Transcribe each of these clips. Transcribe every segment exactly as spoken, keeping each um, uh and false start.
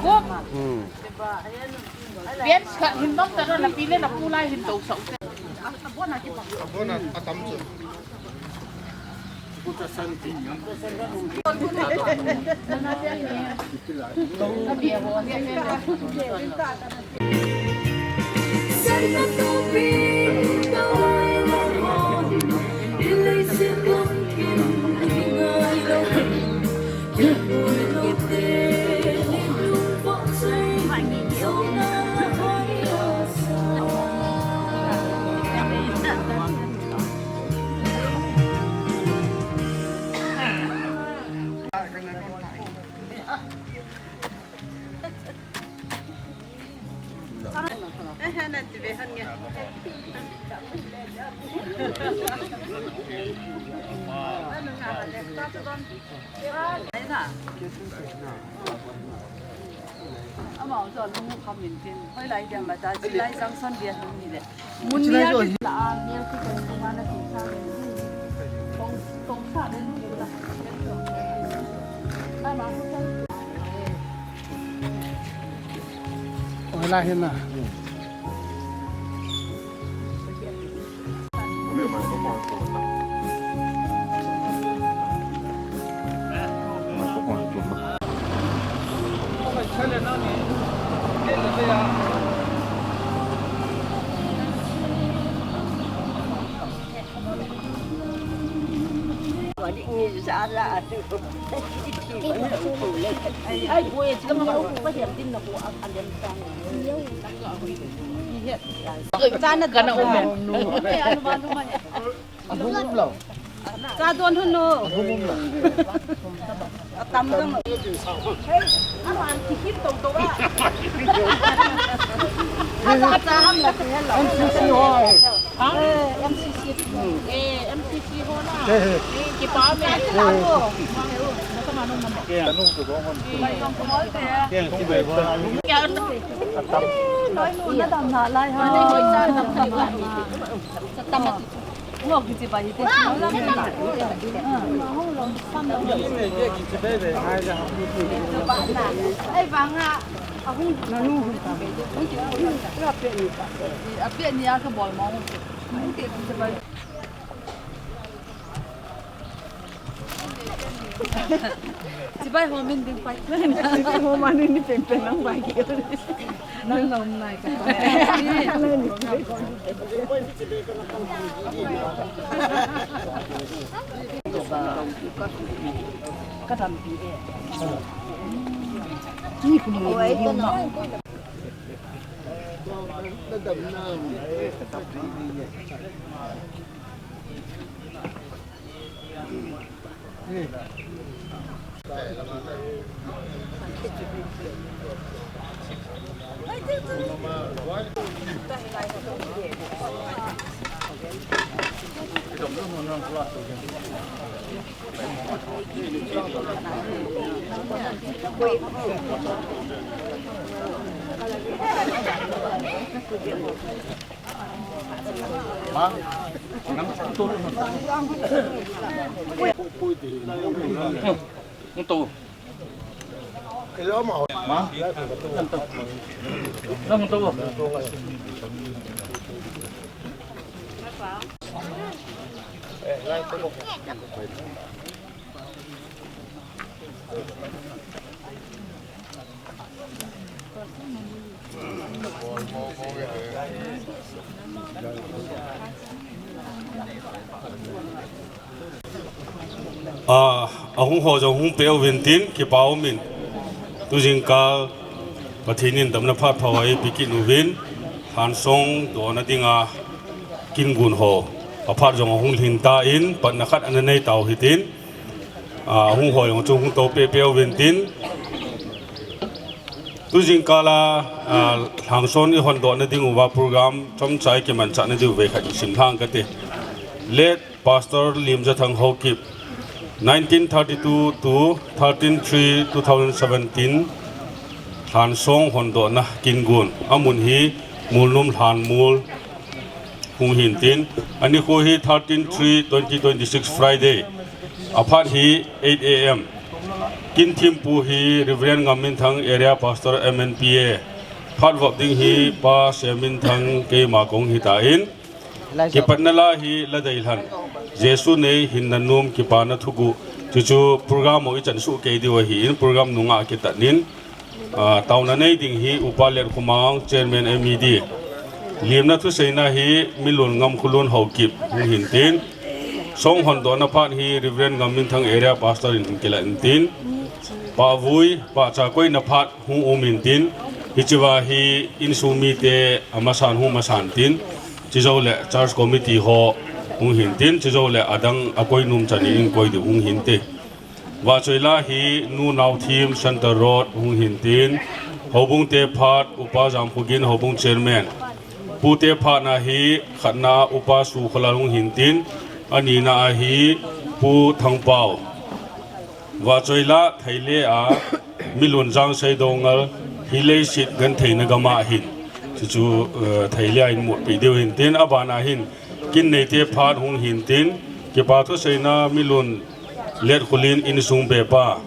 Ko. Hmm. Pian khat hin dom ta na pi le na pu lai hin do sau te. Abona atam chu. Ama jo lung kha min tin, hoi lai dia ma ta, chi lai jang son dia hung ni le. Mun ni a ki la a, ni a ki ko ko ma na tin sa ni. Tong, tong sa de lu la. Ai ma ko. Oi la hin na. Chana kana um. Cha don hun nu. Atam jong. Hei, aman ki hit to to a. Cha cha ham la ti hello. M C C ho. Ha? Eh, M C C. Eh, M C C ho na. Eh, ki pa me. Cha ho. Ka nu to ho. Noi nu na dam na lai ha. Tam. Chibai ho min ding pai. Chibai ho ma ni ni pen pen lang pai ki. Nang nom nai ka. Ka dam pi e. Ni ku mo. A, ahung ho jong hung pe uvin tin, kipa umin. Tujingkal Pathen in damna phat pha ho eipe kit uvin, lhansong dona dinga kin gun ho. Aphat jong ahung lhin tan, patna khat ana nei tau hitin. A, hung ho jong chu hung to pepe uvin tin. Tujingkal a, a, lhansong i hondohna ding uva program chomcha i kimanchahna diu vei khat sim lhang kate. Late Pastor Limjathang Haokip, nineteen thirty-two to thirteen three two thousand seventeen, lhansong hondohna kin gun. Amun hi Mulnum Lhanmol hung hin tin, ani kho hi thirteen three twenty twenty-six Friday. Aphat hi eight A M. Kin thempu hi Reverend Ngamminthang, Area Pastor, M N P A. Phat vop ding hi Pa Siaminthang, keima kong hita in. Kipatna la hi la deilhen, Jesu nei hinna nom, kipana thuguh. Chuchu program u ichan suh kei diu ahin, program nunga kitat in. Ah, taona nei ding hi Upa Letkhomang, Chairman M E D. Limna thuseina hi Milun Ngamkholun Haokip hung hin tin. Song hondohna phat hi Reverend Ngamminthang, Area Pastor in kilah in tin. Pahvui, pahcha koina phat hung um in tin. Hichea hi insung mite amasan hung masan tin. Chujou le Church Committee ho hung hin tin. Chujou le adang akoi nom chan in koi diu hung hin te. Vahchoi la hi Nu Nau Thim, Centre Road, hung hin tin. Houbung te phat, Upa Jamkhogin, Houbung Chairman. Pu te phat na hi, khatna Upa Sukholal hung hin tin. Anina a hi Pu Thangpao. Vahchoi la Theile a, Milun Jangsei Doungel, hi leiset gentheina gam a hin. Chuchu, eh, Theile a in mutpi diu hin tin, abana hin. Kin nei te phat hung hin tin, kipa thuseina Milun Letkhulin insung bepa.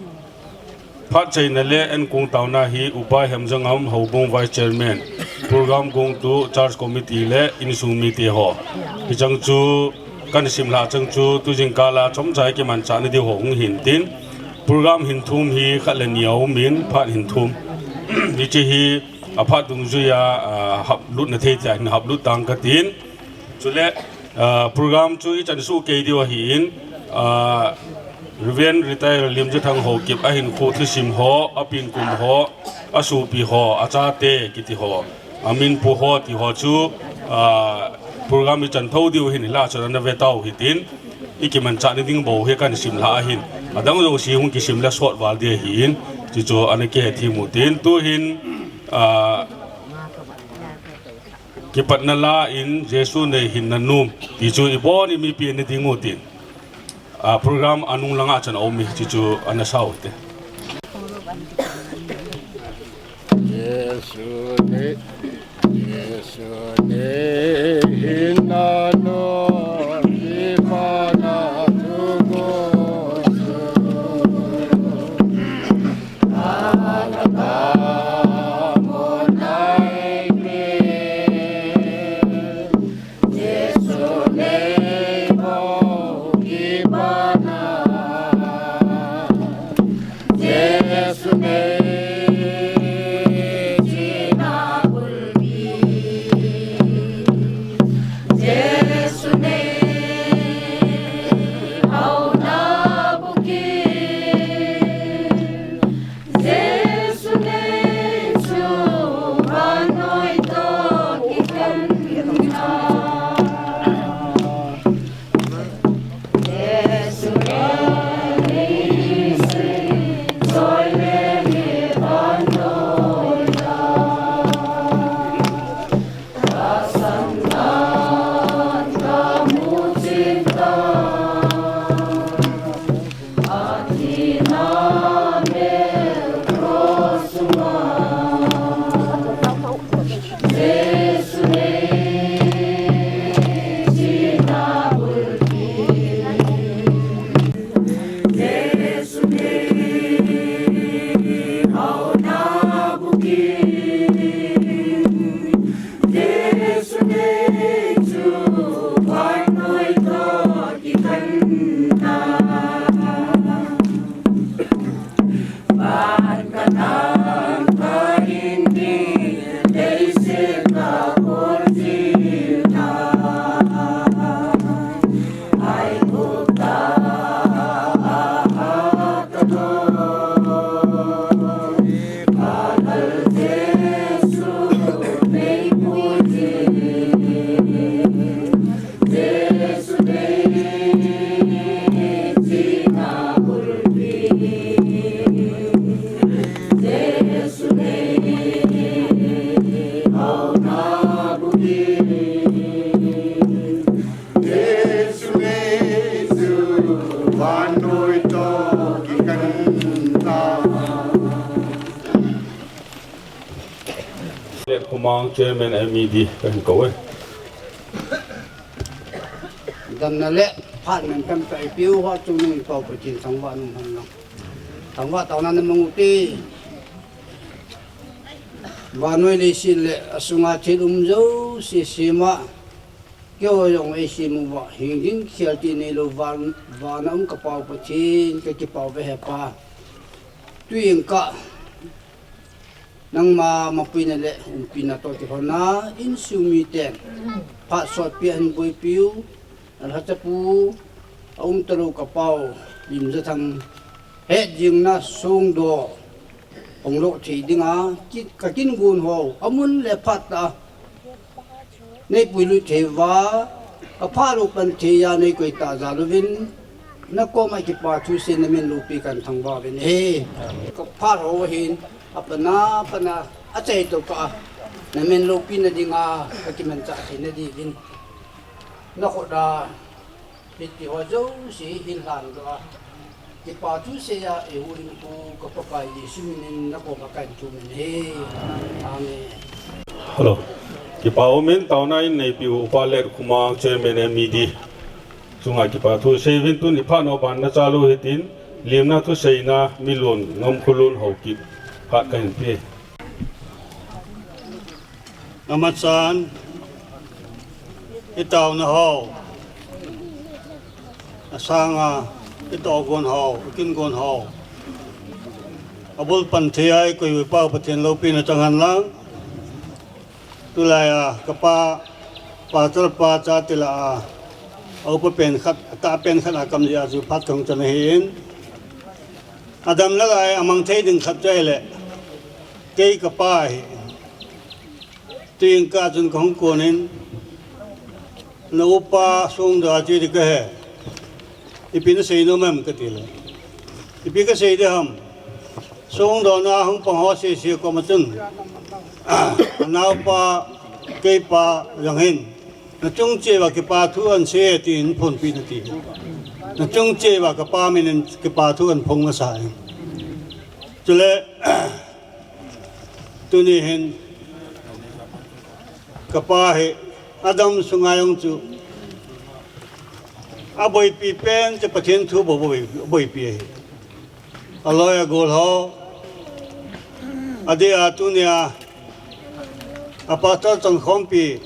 Phat cheina le enkong taona hi Upa Hemjangam, Houbung Vice Chairman, program gongtu, Church Committee le insung mite ho. Hichang chu kan simlha chang chu tujingkah a chomcha kimanchah na diu ho hung hin tin. Program hin thum hi khat le ni a um in phat hin thum. Hiche hi aphat dungjuia, ah, haplutna thei tia hin haplut tang ka tin. Chule, ah, program chu ichan suh kei diu ahin, ah, Reverend Retire Limjathang Haokip ahinkho thusim ho, apengkum ho, asopi ho, achate kiti ho, aminpu ho ti ho chu, ah, program ichan thou diu hin la chun ana ve tau hitin, ikimanchah na ding bou hi kan simlha ahin. Adang jouse hung kisim le sot val ding ahin, chuchu ana kihethem u tin, tuhin, ah, Kipatna la in Jesu nei hinna nom. Ti chu ibon in mipi ana ding u tin. A program anung langa chan a um hi chu chu ana sau te. Jesu nei, Jesu nei hinna nom, kipana thuguh. Khumang Chairman M E D kan ko e. Damna le phat mantam ka ipiu ho chungnung Pathen thangvah in umhen lang. Thangvah taona na mang ute. Vannoi leiset le asunga thil um jouse sema. Keiho jong eisem uva hing ding khel ti neilou van, vana um ka Pa u Pathen, ka kipah uve he Pa. Tuin ka Nangma mapuina le umpina toh kilhonna insung miten phat sotpi a hin boipiu, alhachapu, aum talou ka Pa u Limjathang hetjingna songdoh hung loh thei dinga, ki, ka kin gon ho, amun le phat a Nei puilut thei uva, ka phat u pan thei a nei koi tah jal uvin, na koma kipa thusei na min loupi kan thangvah uvin ahi. Ka phat ho hin, apana, pana, achai tokah a, na min loupina dinga, ka kimanchah theina diuvin. Na khut a, Hiti ho jouse hin lhandoh a, kipa thusei a eihuhhingpu ka Pakai Jesu minin na koma kahin thum in ahi. Amen. Hello. Kipa umin taona in neipiu Upa Letkhuma Chairman M E D chunga kipa thusei uvin tuni phat nao ban nachal u hitin, limna thuseina Milun Ngamkholun Haokip phat kahin pe. Amachan, i taona ho, asanga, i tohgon ho, i kingon ho, abul pan thei a i koi u Pa Pathen loupina chang hen lang. Tulai a, ka pa, Pastor pa chate lah a, a upa pen khat, atah pen khat a kam jeh a chu phat kahung chan ahin. Adam nalai, amang thei ding khat chu ahile, kei ka pa hi. Tuin ka chun kahung konin, na upa songdoh a che ding kahi. Ipi nasei nom em kati le. Ipi kasei ding ham. Songdohna hung pang ho sese koma chun, anaopa, keipa jong hin, nachung cheh uva kipa thu ahin sei tin phonpi nati. Nachung cheh uva ka pa minin kipa thu ahin phong masa in. Chule, Tuni hin, ka pa hi, Adam sunga jong chu, aboipi pen chu Pathen thu bou bou, boipi ahi. Aloi agol ho, adeh a tunia, a Pastor Chankhompi,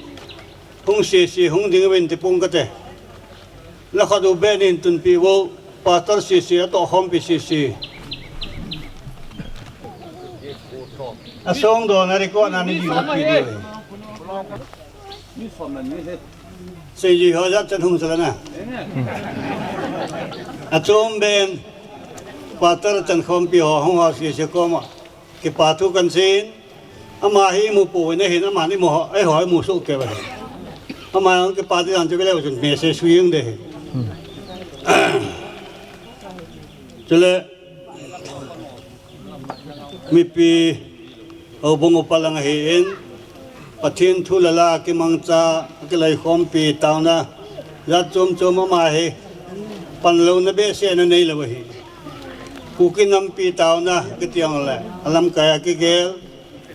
hung sese, hung ding uvin ti pong kate. Na khat u beh nin tunpi vo, Pastor sese, atohkhompi sese. Asongdohna record na nei ding pi ding. Seijui ho jat chan hung sala na. Achom ben, Pastor Chankhompi ho, hung ho sese koma. Kipa thu kahin seiyin, ama hi imu pouvin ahin, ama hi imu ho, eiho imu soh kei uva ahin. Ama jong kipa ding jong chu veleu chun message sui jeng ding ahi. Chule, mipi, houbung upa lang ahin, Pathen thu le la kimangcha, kiloikhompi taona, jat chom chom ama hi, panlouna behseh na neilou ahi. Kuki nampi taona kiti jongle, alamkai a kigel,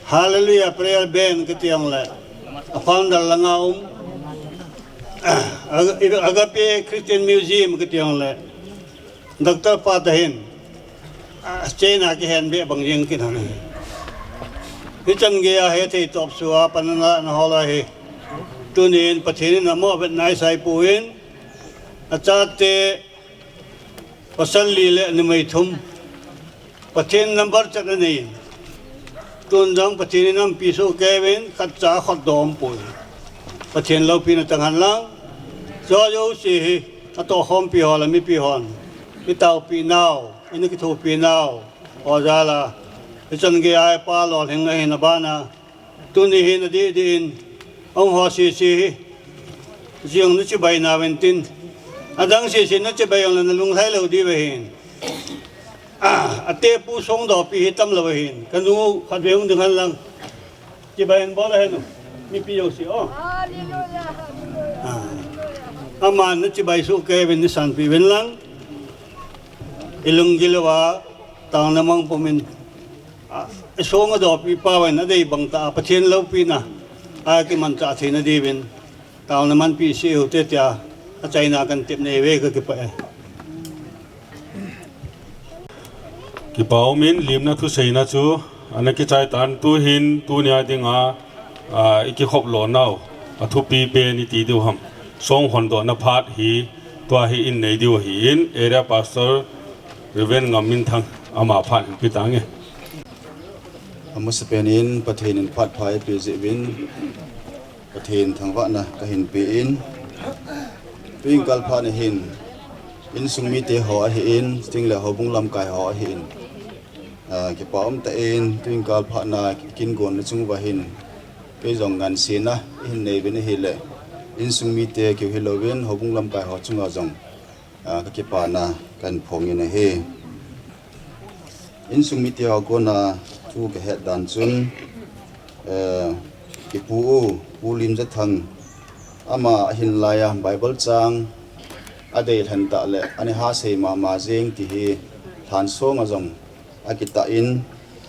Hallelujah Prayer Band kiti jongle, a founder langa um, Ag-, Agape Christian Museum kiti jongle, Doctor pa tahin, a, China kihen beh bang jeng kin hon. Hichan gei a hethei topsua panna na hol ahi. Tunin Pathen in amo vet nai sai pon, achate pasal li le numei thum, Pathen number chat anei in. Tun jong Pathen in aumpi soh kei uvin, khatcha khotdoh umpoi. Pathen loupina tang hen lang. Chu jouse hi, atohkhompi ho le mipi hon, i taopi nau, i na kithopi nau ho jal a, hichan gei a i pa lolhing ahin abana, tuni hin adih dih in, ahung ho sese hi, jong na chibai nauvin tin, adang sese na chibai jongle na lunglhai lou diu ahin. Ah, atepu songdohpi hi tamlou ahin. Kanu khatvei hung ding hen lang. Chibai in bol ahin u. Mipi jouse o. Ah. Aman na chibai soh kei uvin na sanpeh uvin lang. I lunggil uva, taona mang pumin. Ah, i song adohpi pa uvin adei bang tah a, Pathen loupina a kimanchah theina diuvin. Taona manpi seh u hite tia, achaina kahin tep nei uve, kakipah e. Kipa umin limna thuseina chu ana kichai tan, tuhin tunia dinga, a, i kikhop lohnau a thupi pen i ti diu ham. Song hondohna phat hi tua hi in nei diu ahin, Area Pastor Reverend Ngamminthang ama phat hin pe tange. Amasapen in Pathen in phat pha eipeh jeh uvin, Pathen thangvahna kahin pe in, tuin kal phat na hin, insung mite ho ahin, chuteng le houbung lamkai ho ahin, a, kipa umtah in, tuin kal phat na kin gonna chung uva hin, kei jong ngansen a ihin nei uvin ahile, insung mite keu hilouvin, houbung lamkai ho chunga jong, a, ka kipana kahin phong in ahi. Insung mite ho kona thu kahet dan chun, eh, i pu u, Pu Limjathang, ama ahin laiya Bible chang adei lhen tah le, ana ha sei mama jeng ti hi lhansong a jong akitah in,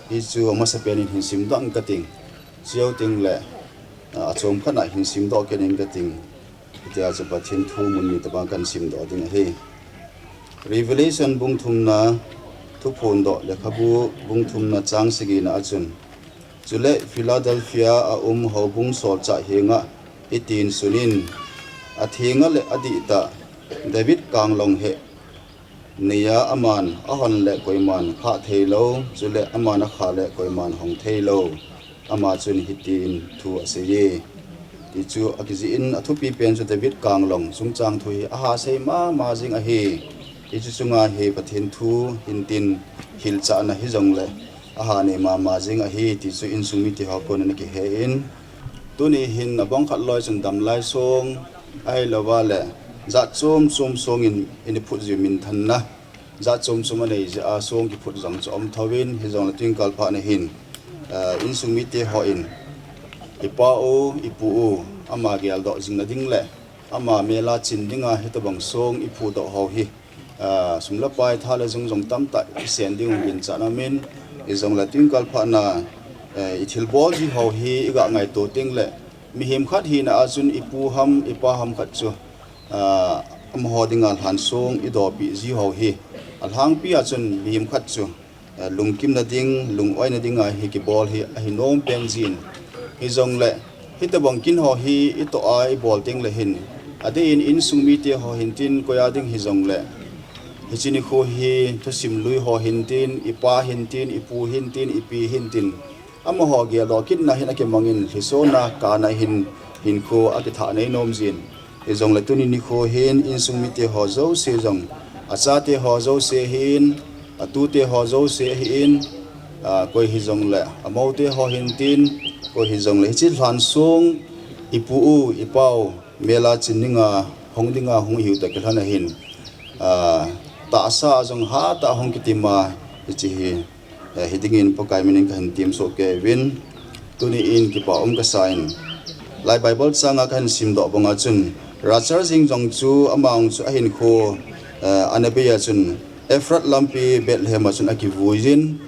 hichu amasapen in hin simdoh ing kating, chuteng le, a, achom khat na hin simdoh kit ing kating. Hitia chu Pathen thu mun ni tobang kahin simdoh ding ahi. Revelation bung thumna, Thuphondoh lekhabu bung thumna chang sagina a chun, chule Philadelphia a um houbung solchah henga hitin sunin, athenga le adihtah David kanglong heh neiya aman ahon le koiman khah theilou, chule aman akha le koiman hong theilou. Ama chun hitin thu aseiye. Tichu akijih in athupi pen chu David kanglong chungchang thu hi aha sei mama jing ahi. Hichu chunga hi Pathen thu hintin hilchahna hijongle aha nei mama jing ahi, tichu insung mite ho kona ana kihe in. Tuni hin abang khat loi chun damlai song, ahilouva le jat chom chom song in, in iphut jiu minthanna jat chom chom anei jeh a song kiphut jong chu aum thouvin, hijongle tuin kal phat na hin, eh, insung mite hon i pa u, i pu u, ama geldoh jingna ding le ama mel a chin dinga hitobang song iphudoh ho hi, ah, sum le pai, tha le jung jong tamtah isen ding u ginchat aumin, hijongle tuin kal phat na, eh, i thilbol ji ho hi iga ngaito teng le mihem khat hina a chun i pu ham, i pa ham khat chu, ah, amaho dinga lhansong idohpeh ji ho hi, alhangpi a chun mihem khat chu, eh, lungkimna ding, lungoina dinga hi kibol hi ahi nom pen jin. Hijongle hitobang kin ho hi itoh a ibol teng le hin, adeh in insung mite ho hintin, koi a ding hijongle, hiche nikho hi thusim lui ho hintin, i pa hintin, i pu hintin, i pi hintin, amaho geldoh kitna hin akimangin, lhisona kana hin hinkho akithah nei nom jin. Hijongle tuni nikho hin insung mite ho jouse jong, achate ho jouse hin, atute ho jouse ahin, ah, koi hijongle amoute ho hintin, koi hijongle hiche lhansong i pu u, i pa u mel a chin dinga, hong dinga hung ihiu toh kilhon a hin, ah, tahsa a jong hatah a hung kitim a, hiche hi, eh, hidingin Pakai min in kahin temsoh kei uvin, tuni in kipa um kasa in. Lai Bible changa kahin simdoh banga chun, Rachel jing jong chu ama jong chu ahinkho, eh, ana bei a chun Ephrath lampi Bethlehem a chun akivui jin,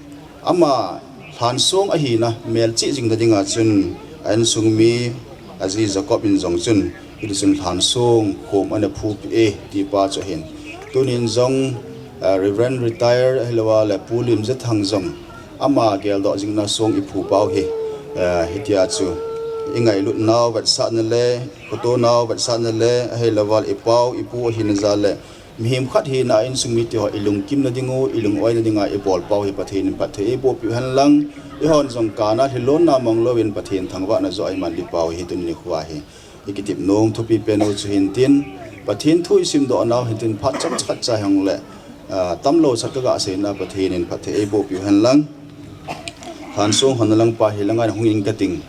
ama lhansong ahina melchih jingna dinga chun a insung mi, aji Jacob in jong chun hitichun lhansong khom ana phupeh e, ti pa chu ahin. Tunin jong, eh, Reverend Retire ahilouva le Pu Limjathang jong ama geldoh jingna song iphu pau hi, eh, hitia chu ingailut nau vetsahna le, khoto nau vetsahna le, ahilouva le i pau, i pu ahina jal le, mihem khat hina a insung mite ho ilungkimna ding u, ilungoina dinga ibol pau hi Pathen in phatthei eibohpeh u hen lang, eihon jong kana lhilonna manglouvin Pathen thangvahna joh a iman ding pau hi tuni nikho a hi ikitep nom thupi pen u chu hintin, Pathen thu isimdoh nau hintin, phat chomkhat cha hung le, ah, tamlou chat kaga seina Pathen in phatthei eibohpeh u hen lang. Lhansong honna lang pa hi langa hung ing kating.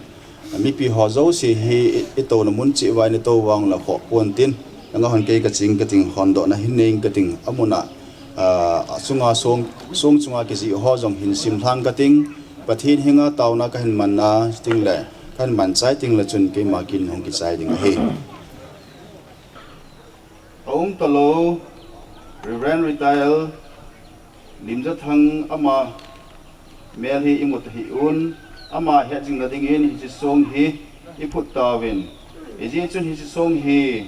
Mipi ho jouse hi i, itouna mun cheh uva ina tou vang le khoh pontin, langa hon kei kache ing kating, hondohna hin nei ing kating, amun a, ah, achunga song, song chunga kijih ho jong hin simlhang kating, Pathen henga taona kahin man a, chuteng le, kahin man chai teng le chun keima kin hung kichai ding ahi. Aum talou, Reverend Retire Limjathang ama mel hi imu tahih un, ama hetjingna dingin hiche song hi iphut tauvin. Hijeh chun hiche song hi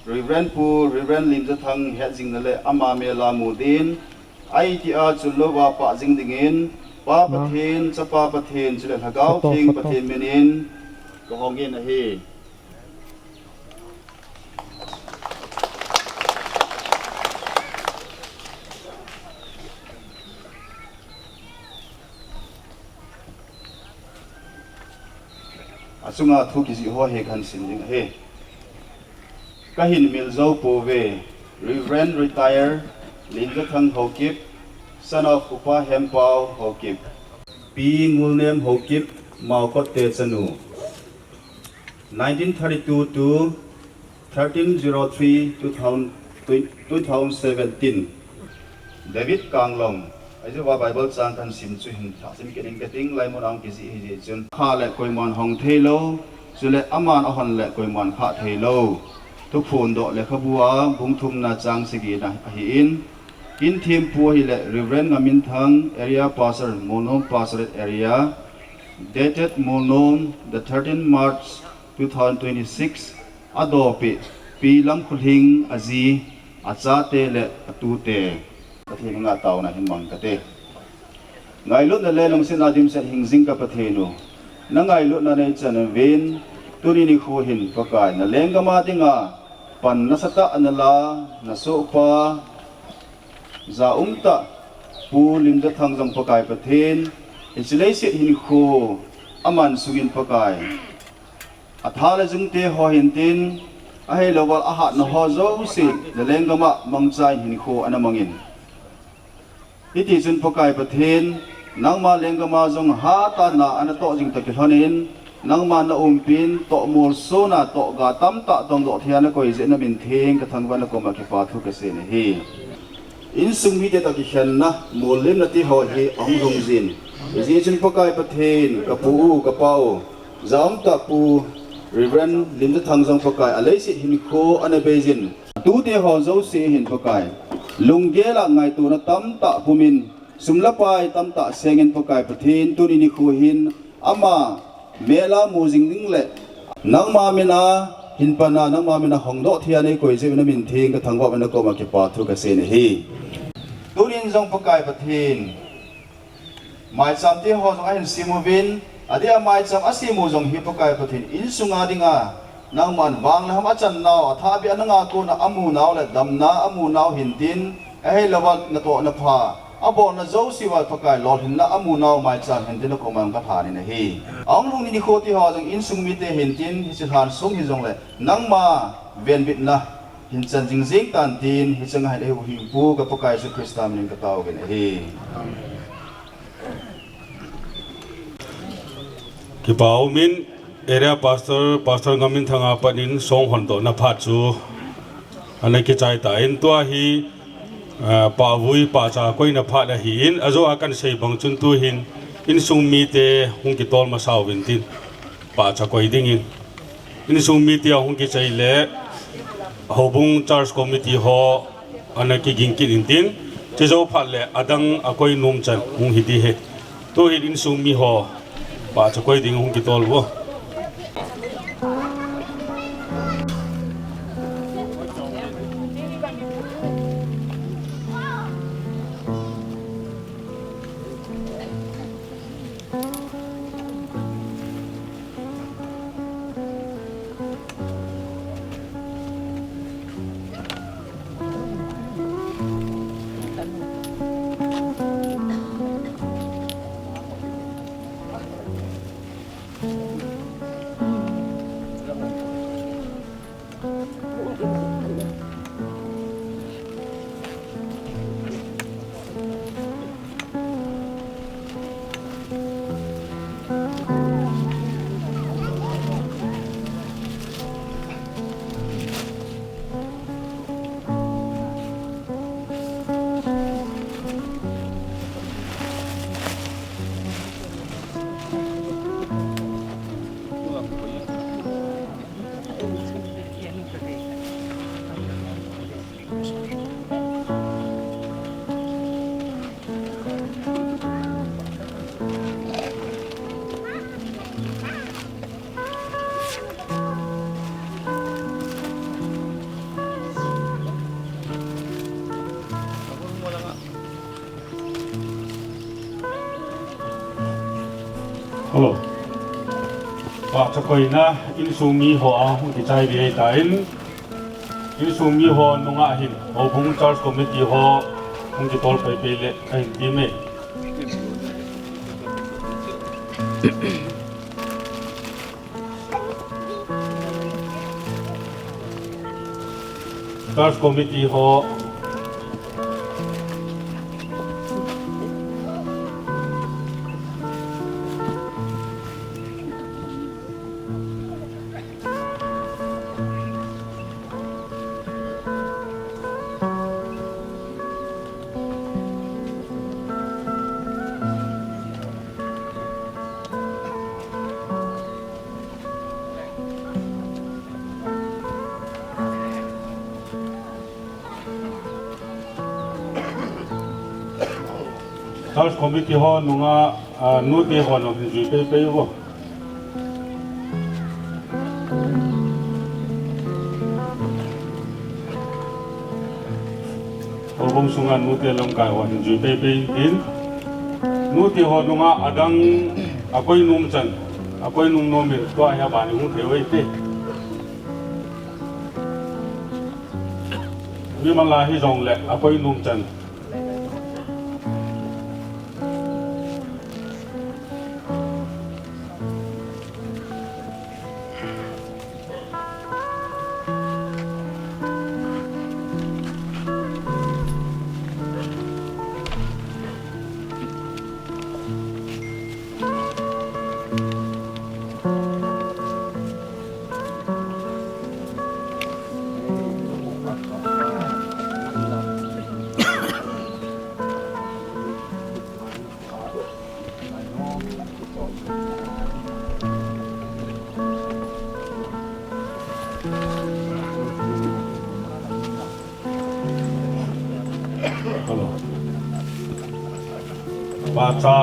Reverend Pu, Reverend Limjathang hetjingna le ama mel a mu din, Ahi tia chun louva pah jing dingin, Pa Pathen, Chapa Pathen, chule Lhagao Theng Pathen minin kahong in ahi. Achunga thu kijih ho hi kahin sim ding ahi. Kahin mil jou pouve, Reverend Retire Limjathang Haokip, son of Upa Hempao Haokip. Pi Ngulnem Haokip, Maokot te chanu. Nineteen thirty-two to thirteen zero three two thousand, two thousand seventeen. David Kanglom. Ahi jeh uva Bible chang kahin sim chu hin thah sim kit ing kating, laimun a kijih ahi jeh chun. Khah le koiman hong thei lou, chule aman ahon le koiman khah thei lou. Thuphon doh lekhabu a bung thumna chang sagi na ahin. Kin thempu ahile Reverend Ngaminthang, Area Pastor, Molnom Pastorate Area. Dated Molnom, the thirteenth March two thousand twenty-six, adopeh, Pi Lamkhulhing aji, achate le atute. Pathen henga taona hin mang kate. Ngailutna le lungsetna dimset hing jing ka Pathen u. Na ngailutna nei chan uvin, tuni nikho hin Pakai na lenggam a dinga pan nasatah nala, nasohpa, jaumtah Pu Limjathang jong Pakai Pathen, hiche leiset hinkho aman sungin Pakai, atha le jungte ho hintin, ahilouva ahatna ho jouse, na lenggam a mangcha in hinkho ana mangin. Hitichun Pakai Pathen, nangma lenggam a jong hatah a ana toh jing toh kilhonin, nangma na umpin, toh molsona, toh ga tamtah tongdoh thei a na koi jeh in na min theng ka thangvah na koma kipa thu ka sei ahi. Insung mite toh kikhenna, mollimna ti ho hi ahung lhung jin. Hijeh chun Pakai Pathen, ka pu u, ka pa u, jaumtah Pu Reverend Limjathang jong Pakai, aleiset hinkho ana bei jin. Tute ho jouse hin Pakai, lunggel a ngaitona tamtah pumin, sum le pai tamtah sengin Pakai Pathen, tuni nikho hin ama mel a mu jing ding le nangma min a hin pan a, nangma min a hongdoh thei a nei koi jeh in na min theng ka thangvah in na koma kipa thu ka sei ahi. Tunin jong Pakai Pathen, maicham te ho jong ahin sem uvin, adeh a maicham asem u jong hi Pakai Pathen, insung a dinga nangman vang le ham achan nau, athahbeh a nanga kona amu nau le damna amu nau hintin, ahilouva natoh napha, abolna jouse uva Pakai lolhinna amu nau maicham hintin na koma ka lhanin ahi. Ahung lhung ni nikho ti ho jong insung mite hintin, hiche lhan sung hijongle nangma venbitna hin chan jing jing tan tin, hiche nga hin eihuhhingpu ka Pakai Jesu Christa minin ka taovin ahi. Kipa umin, Area Pastor, Pastor Ngaminthang a panin song hondohna phat chu ana kichai tan, tua hi, ah, pahvui pahcha koina phat ahin, ajou a kahin sei bang chun tuhin insung mite hung kitol masa uvin tin, pahcha koi dingin. Insung mite ahung kichai le, Houbung Church Committee ho ana kiging kit intin, chujou phat le adang akoi nom chan hung hi ding ahi. Tuhin insung mi ho pahcha koi ding hung kitol uvo. Hello. Pahcha koina insung mi ho a hung kichai ve tan, insung mi ho nunga hin Houbung Church Committee ho hung kitol pai pai le kahin ti me. Church Committee ho. Church Committee ho nunga, ah, nute ho nung hin jui pai pai vo. Houbung sunga nute lamkai ho hin jui pai pai in tin. Nute ho nunga adang akoi nom chan, akoi nom nom in tua hi abani hung thei uve te. Mi mala hi jong le akoi nom chan. Hello. Pahcha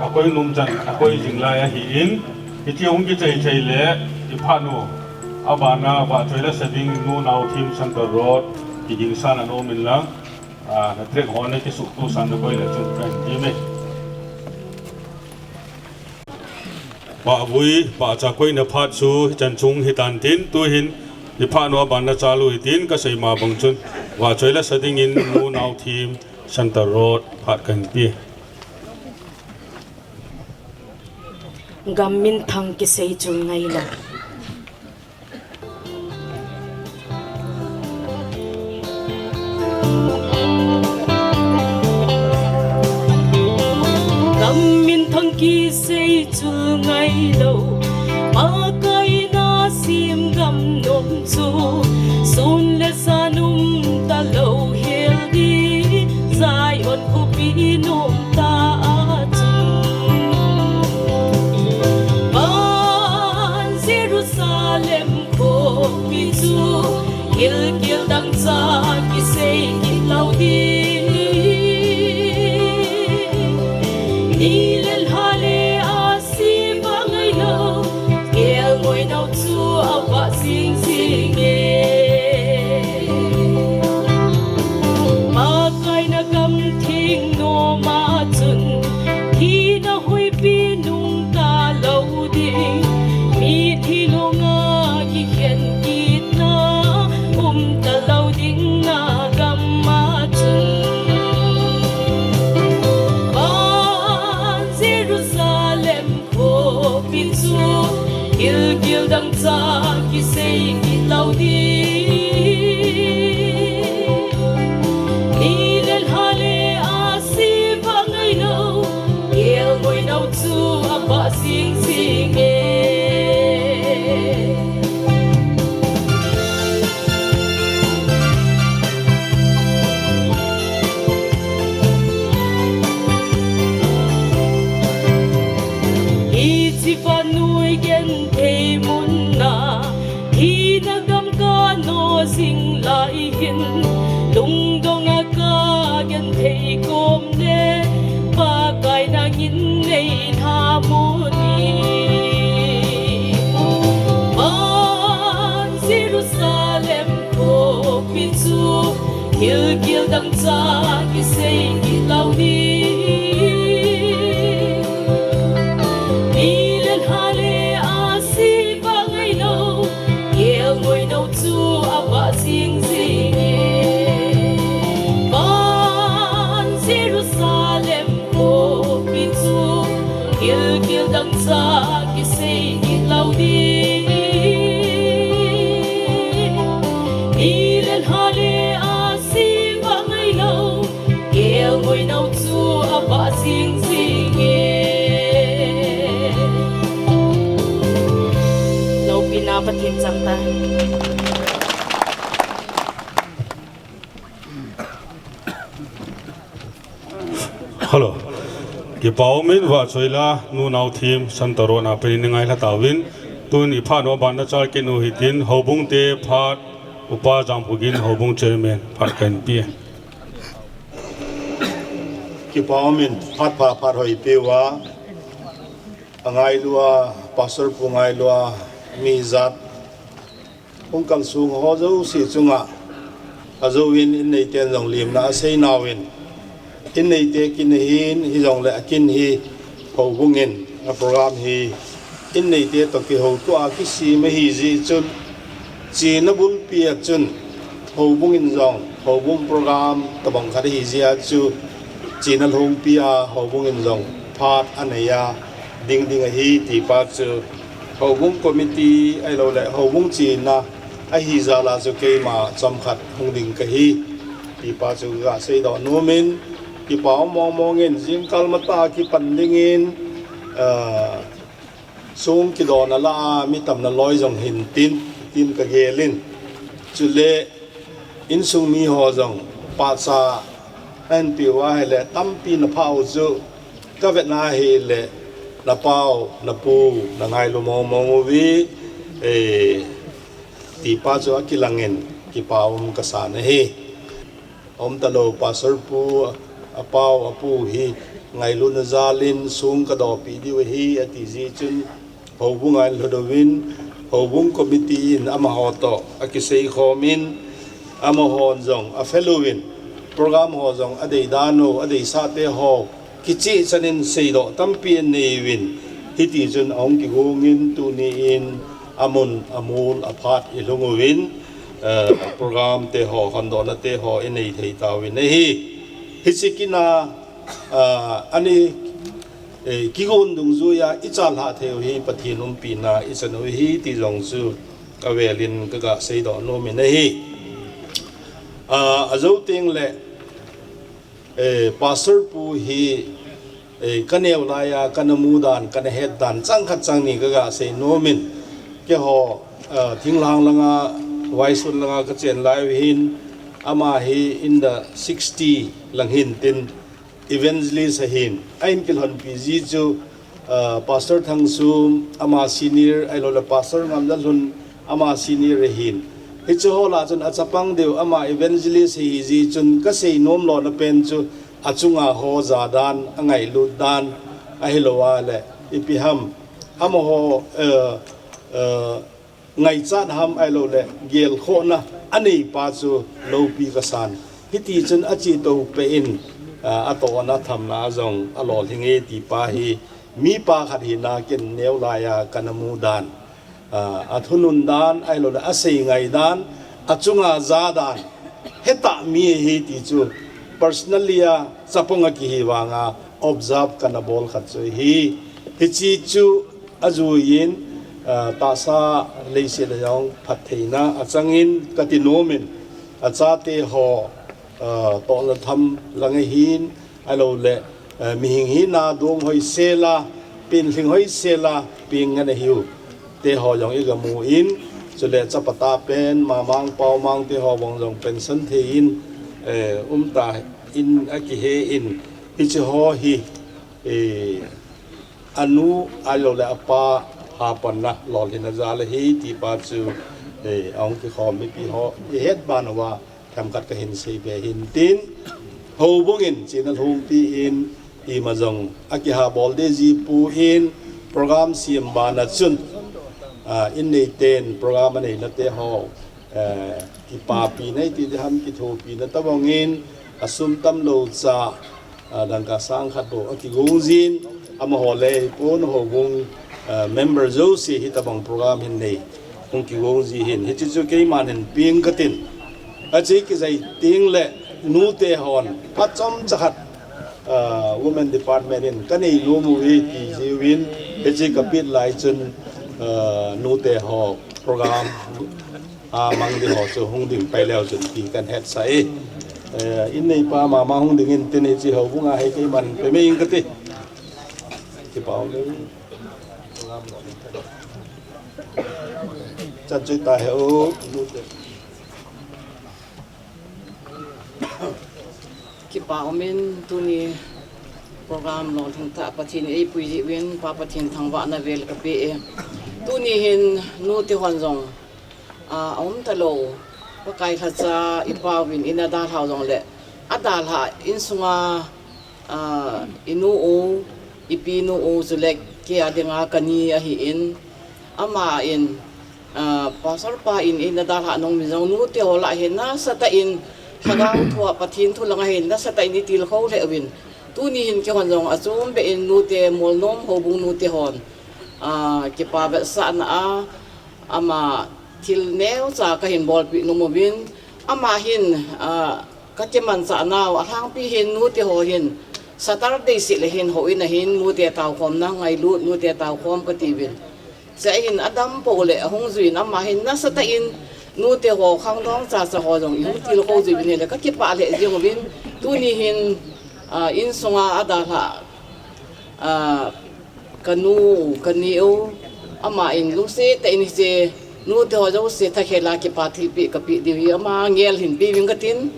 akoi nom chan, akoi jing lai ahin, hiche hung kichai chai le, iphat nu, abana vahchoi lasa ding nu nao thim Centre Road, kiging san anom in lang, ah, na trek ho na kisuk tu san na koi le chun kahin ti me. Pahvui, pahcha koina phat chu hichan chung hitan tin, tuhin iphat nu abana chalu hitin kasei ma bang chun, vahchoi lasa dingin nu nao thim Centre Road phat kahin pe. Gam minthang kisei chul ngailou. Gam minthang kisei chul ngailou, Pakai na sim gam nom chu, sun le sa nom talou hel di, Zion khopi nom ta a chun. Van Jerusalem khopi chu, gilgil dangchah kisei kit lou ding. Ni le lha le asi vang ngailou, kelngoi nau chu avah jing jing e. Pakai na gam theng nom a chun, thina hoipi nung talou ding, mithi lung a kikhen kitna um talou ding na gam a chun. Van Jerusalem khopi chu, gilgil dangchah kisei kit lou ding. Ni le lha le asi vang ngailou, kelngoi nau chu avah jing jing e. Hiche vannoi genthei mun a, thina gam ka no jing lai hin, lungdong a ka genthei kom le, Pakai nangin nei lhamon in. Van Jerusalem khopi chu, gilgil dangchah kisei kit lou ding. Ni Jerusalem khopi chu gilgil dangchah kisei kit lou ding. Ni le lha le a si vah ngai lou, kelngoi nau chu a vah jing jing e. Loupina Pathen chang ta. Hello. Kipa umin vahchoila, nu nao thim, Santa Rona peni ni ngailha tauvin. Tun i phat u bana chal kinu hitin, houbung te phat, Upa Jangphugin, houbung chairman, phat kahin pe. Kipa umin, phat pha, phat hoi peuva. Angailua, Pastor pu ngailua, mi jat. Hung kalsong ho jouse chunga, ajouvin in neiten jong limna asei nauvin. In neite kin ahin, hijongle akin hi, houbung in, a program hi, in neite toh kihoutoh a kisem ahi jeh chun, chena bulpi a chun, houbung in jong, houbung program tobang khat ahi jeh a chu, chena lhungpi a, houbung in jong, phat anei a, ding ding ahi, tipa chu, houbung committee, ahilouleh, houbung chena, ahi jal a chu keima chomkhat hung ding kahi, tipa chu kaseidoh nomin, kipa um mong mongin, jingkal matah kipan dingin, ah, song kidona lah a, mi tamna loi jong hintin, tin kagelin. Chule, insung mi ho jong, pahcha, ahin peuva ahile, tampi na phah u chu, kavetna ahile, na pau, na pu, na ngailu mong mong uve, eh, tipa chu akilangin, kipa um kasan ahi. Aum talou, Pastor pu, apau, apu hi, ngailutna jalin, song kadohpeh diu ahi, ati jeh chun, houbung a ahin lhut uvin, houbung committee in amaho toh, akisei khomin, amahon jong, afel uvin, program ho jong, adeidan u, adeisah te ho, kicheh chanin seidoh tampi anei uvin, hiti chun ahung kigongin tuni in amun amol aphat ilhung uvin, eh, program te ho, hondohna te ho inei thei tauvin ahi. Hiche kin a, ah, ani, eh, kigon dungjuia ichalhah thei u hi Pathen umpina ichan u ahi ti jong chu avelin kaga seidoh nomin ahi. Ah, ajou tengle, Eh, Pastor pu hi, eh, kaneo laiya, kana mudan, kana hetdan, chang khat chang ni kaga sei nomin. Keiho, eh, thinglhang langa, vaisun langa kachen lai u hin, ama hi in the sixty lang hintin, evangelist ahin. Ahin kilhonpi ji chu, Ah, Pastor Thangsum, ama senior, ahilouleh Pastor Ngamlalhun, ama senior ahin. Hiche ho lah chun achapang deu, ama evangelist ahi jeh chun kasei nom lona pen chu achunga ho jadan, angailut dan, ahilou leh, ipi ham, amaho, eh, eh, ngaichat ham ahilouleh, gelkhohna aneipa chu loupi kasan. Hiti chun achetou peh in, ah, atohna thamna jong alolhing e tipa hi, mipa khat hina kin neo laiya kana mudan, ah, athunun dan, ahilouleh, asei ngai dan, achunga jadan, hetah mi ahi ti chu, personally a chapang a kihi vanga, observe kana bol khat chu ahi. Hiche chu, ajuiyin, ah, tahsa leiset a jong phattheina achangin kati nomin, achate ho, ah, tohna tham lang ahin, ahilouleh, eh, mihing hina dom hoisela, penlhing hoisela, peng ngen ahiu. Te ho jong igamu in, chule chapa tah pen, mamang, paomang te ho bang jong pension thei in, eh, umta in akihe in, hiche ho hi, eh, anu ahilouleh apa hapanna lolhinna jal ahi tipa chu, eh, ahung kikhom mipi ho ihet ban uva themkhat kahin seibe hintin, houbung in chena lhungpi in ima jong akiha bol deh ji poi, program sem bana chun, ah, in neiten program aneina te ho, eh, kipapina iti diham, kithopina tobangin, asum tamlou cha, ah, dangka sang khat bou akigong jin, amaho le pon houbung, ah, member jouse hitobang program hin nei, hung kigong ji hin, hiche chu keiman hin peng katin. Ache kijai tengle nute hon phat chomcha khat Women Department in kanei nom uve ti jeh uvin, hiche kapet lai chun, nute ho program a mang ding ho chu hung ding pai leu chun ti kahin hetsah e. Inneipa mama hung ding in tin, hiche houbung a hi keiman pe mai ing kati. Kipa um e. Chan chu ta he u. Kipa umin, tuni program lolhing tah Pathen in eipui jeh uvin, Pa Pathen thangvahna vel kape e. Tuni hin nute hon jong, a, aum talou, Pakai lhacha ipa uvin ina dalhau jongle, adalhah insunga, a, inu u, ipinu u, chule kei a dinga kani ahin, ama in, a, Pastor pa in, ina dalhah nung mi jong nute ho lah hin nasatah in, lhagao thua Pathen thu langa hin nasatah in itilkhou lheh uvin. Tuni hin keihon jong achom beh in nute Molnom houbung nute hon, a, kipa vetsahna a, ama thil neocha kahin bolpeh nom uvin, ama hin, a, kakimanchah nau, alhangpi hin nute ho hin Saturday seh le hin houin a hin nute taokhomna ngailut, nute taokhom katiuvin. Chua hin adampou le ahung juiyin ama hin nasatah in nute ho khangdong chacha ho jong ihung tilkhou jiuvin hile kakipah lheh jeng uvin, tuni hin, a, insunga adalhah, a, kanu, kani u, ama in lungset tah in hiche nute ho jouse thakhel a kipa thilpeh kapeh diu hi ama ngel hin pe uving katin,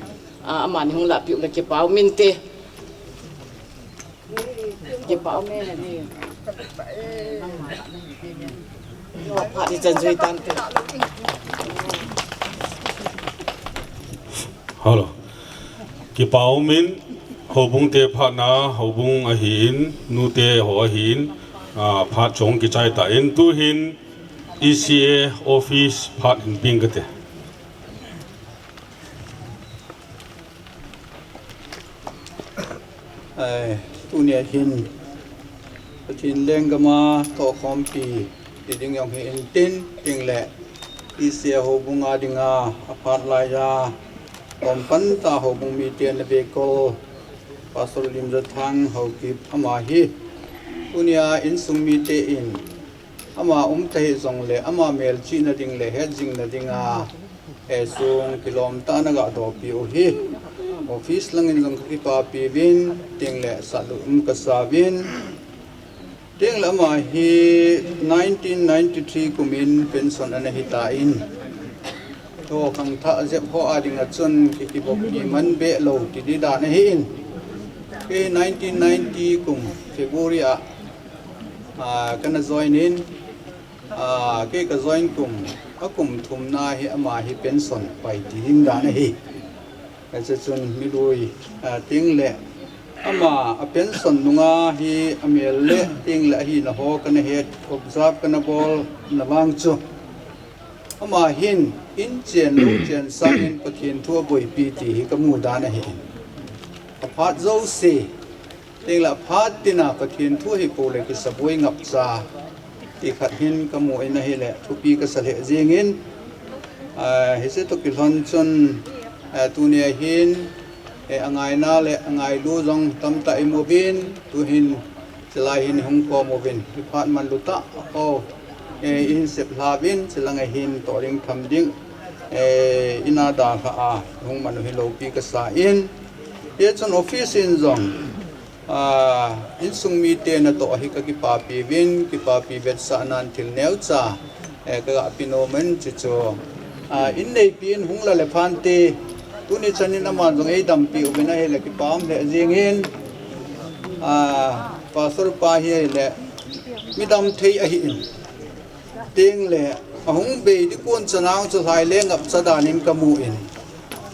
a, amani hung lahpeh u le kipa umin te. Kipa umin. Phat ichan jui tante. Hello. Kipa umin, houbung te phatna, houbung ahin, nute ho ahin, a, phat chong kichai tan, tuhin E C A office phat hin peng kate. Ai, tunia hin Pathen lenggam a tohkhompi ti ding jong hi intin, tin le E C A houbung a dinga aphat laiya, lom pan tah houbung mite na vekol, Pastor Limjathang Haokip ama hi, tunia insung mite in, ama um tahih jongle, ama melchihna ding le hetjingna dinga, eisung kilom tah a ana gadohpeh u hi, office langin jong kakipapi uvin, tin le salut um kasa uvin, tin le ama hi nineteen ninety-three kum in pension ana hitan, Tho khangthah jep ho a dinga chun kikibop kiman beh lou ti di dan ahin. Kei nineteen ninety kum February a, a, kana join in, a, kei ka join kum, akum thumna hi ama hi pension pai ti ding dan ahi. Hiche chun milui, a, tin le ama a pension nunga hi amel le tin le ahina ho kana het, observe kana bolna vang chu, ama hin inchen louchen sangin Pathen thu aboipi ti hi kamu dan ahi. Aphat jouse, tin le aphat tina Pathen thu hi pou le kisaboi ngapcha ti khat hin kamu in ahile thupi kasa lheh jengin, a, hiche toh kilhon chun, a, tunia hin, e, angaina le angailu jong tamtah imu uvin, tuhin chulai hin ihung khom uvin, iphat manlu tah ho, e, ihin sep lha uvin, chulanga hin toh ding tham ding, e, ina dalhah a ihung man u hi loupi kasa in, hichun office in jong, a, insung mite natoh hi kakipapi uvin, kipapi vetsahnan thil neocha, e, kaga pe nom in chuchu, a, inneipi in hung la le phante, tuni chanin aman jong eidampi uvin ahile kipa um lheh jengin, a, Pastor pa hi ahile midam thei ahin, tin le ahung bei ding kon chanang chu lhai le ngapcha danin kamu in,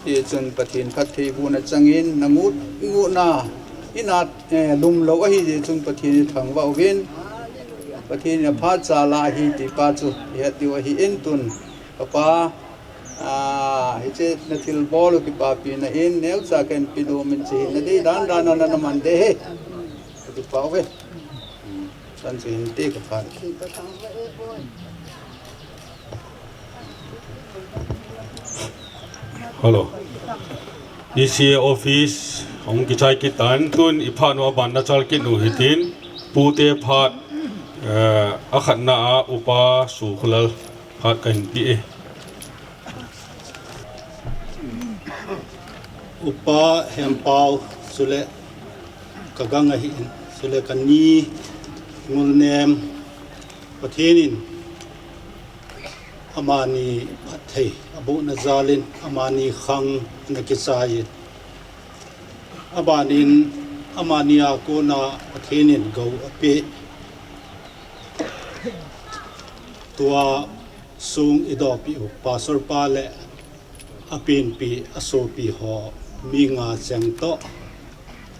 hichun Pathen phattheibohna changin nangut ngutna ina, e, lumlou ahijeh chun Pathen ithangvah uvin, Pathen in aphat cha la ahi ti pa chu ihet diu ahin, tun kapa, a, hiche nathilbol u kipapina in neocha kahin pe nom in, hiche hi nadei dan dan a nana man ding ahi. Kakipah uve. Chan chu hinte kaphat. Hello. E C A office, Hung kichai kit tan, tun i phat nu a ban na chal kit nu hitin, pute phat, eh, a khatna a Upa Sukholal phat ka hin pe e. Upa Hempau, chule ka gang ahin, chule ka ni Ngulnem, Pathen in amani phatthei abohna jalin, amani khang ana kichai in, abanin amani a kona Pathen in gou apeh. Tua sung i dopi u Pastor pa le a penpi, a sopi ho mi nga cheng toh.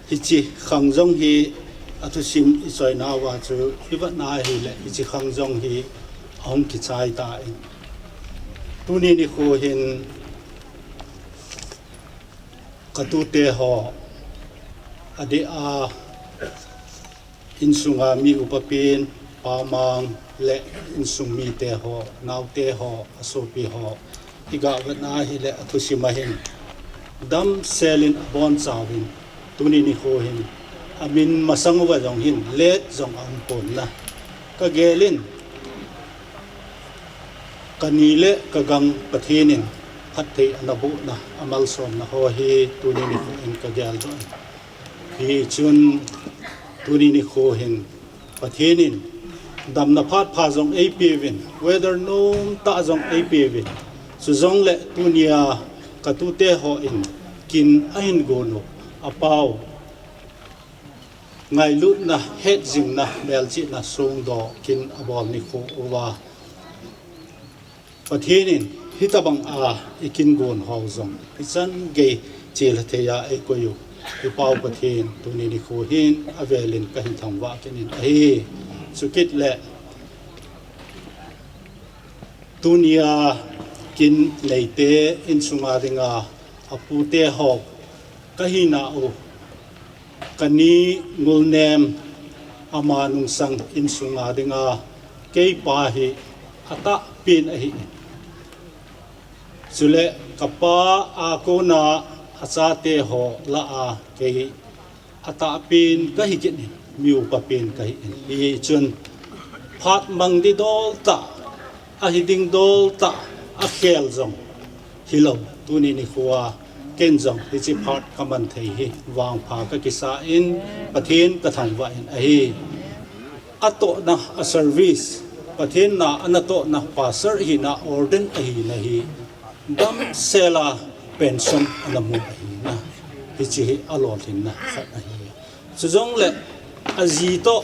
Hiche khang jong hi a thusim i choina uva chu i vatna ahile hiche khang jong hi ahung kichai tan. Tuni nikho hin ka tute ho, adeh a insunga mi upa pen, pamang le insung mite ho, naote ho, a sopi ho, i ga vetna ahile a thusim a hin damsel in abonchauvin, tuni nikho hin amin masang uva jong hin let jong aum pon na. Ka gel in, ka ni le ka gang Pathen in phatthei ana bohna, amalsomna ho hi tuni nikho in ka geldoh in. Hichun tuni nikho hin Pathen in damna phat pha jong eipeuvin, weather nom tah jong eipeuvin. Chujongle tunia ka tute ho in kin ahin gon u, apau ngailutna, hetjingna, melchihna songdoh kin abol nikho uva, Pathen in hitobang a i kin gon ho jong ichan gei chelha thei a eikoi u, i Pau Pathen tuni nikho hin avel in ka hin thangvah kit in ahi. Chukit le tunia kin neite insunga dinga apute ho ka hina u, ka ni Ngulnem, ama nungsang insunga dinga keipa hi atahpen ahi. Chule ka pa a kona achate ho lah a kei atahpen kahi kit in, mi upa pen kahi in. Hichun phat mang ding dol tah, ahi ding dol tah, akhel jong hilou, tuni nikho a ken jong hiche phat ka man thei hi vangpha ka kisa in, Pathen ka thangvah in ahi. Atohna a service, Pathen na a natohna pastor hina ordain ahina hi damsel a pension ana mu ahina. Hiche hi alolhinna khat ahi. Chujongle aji toh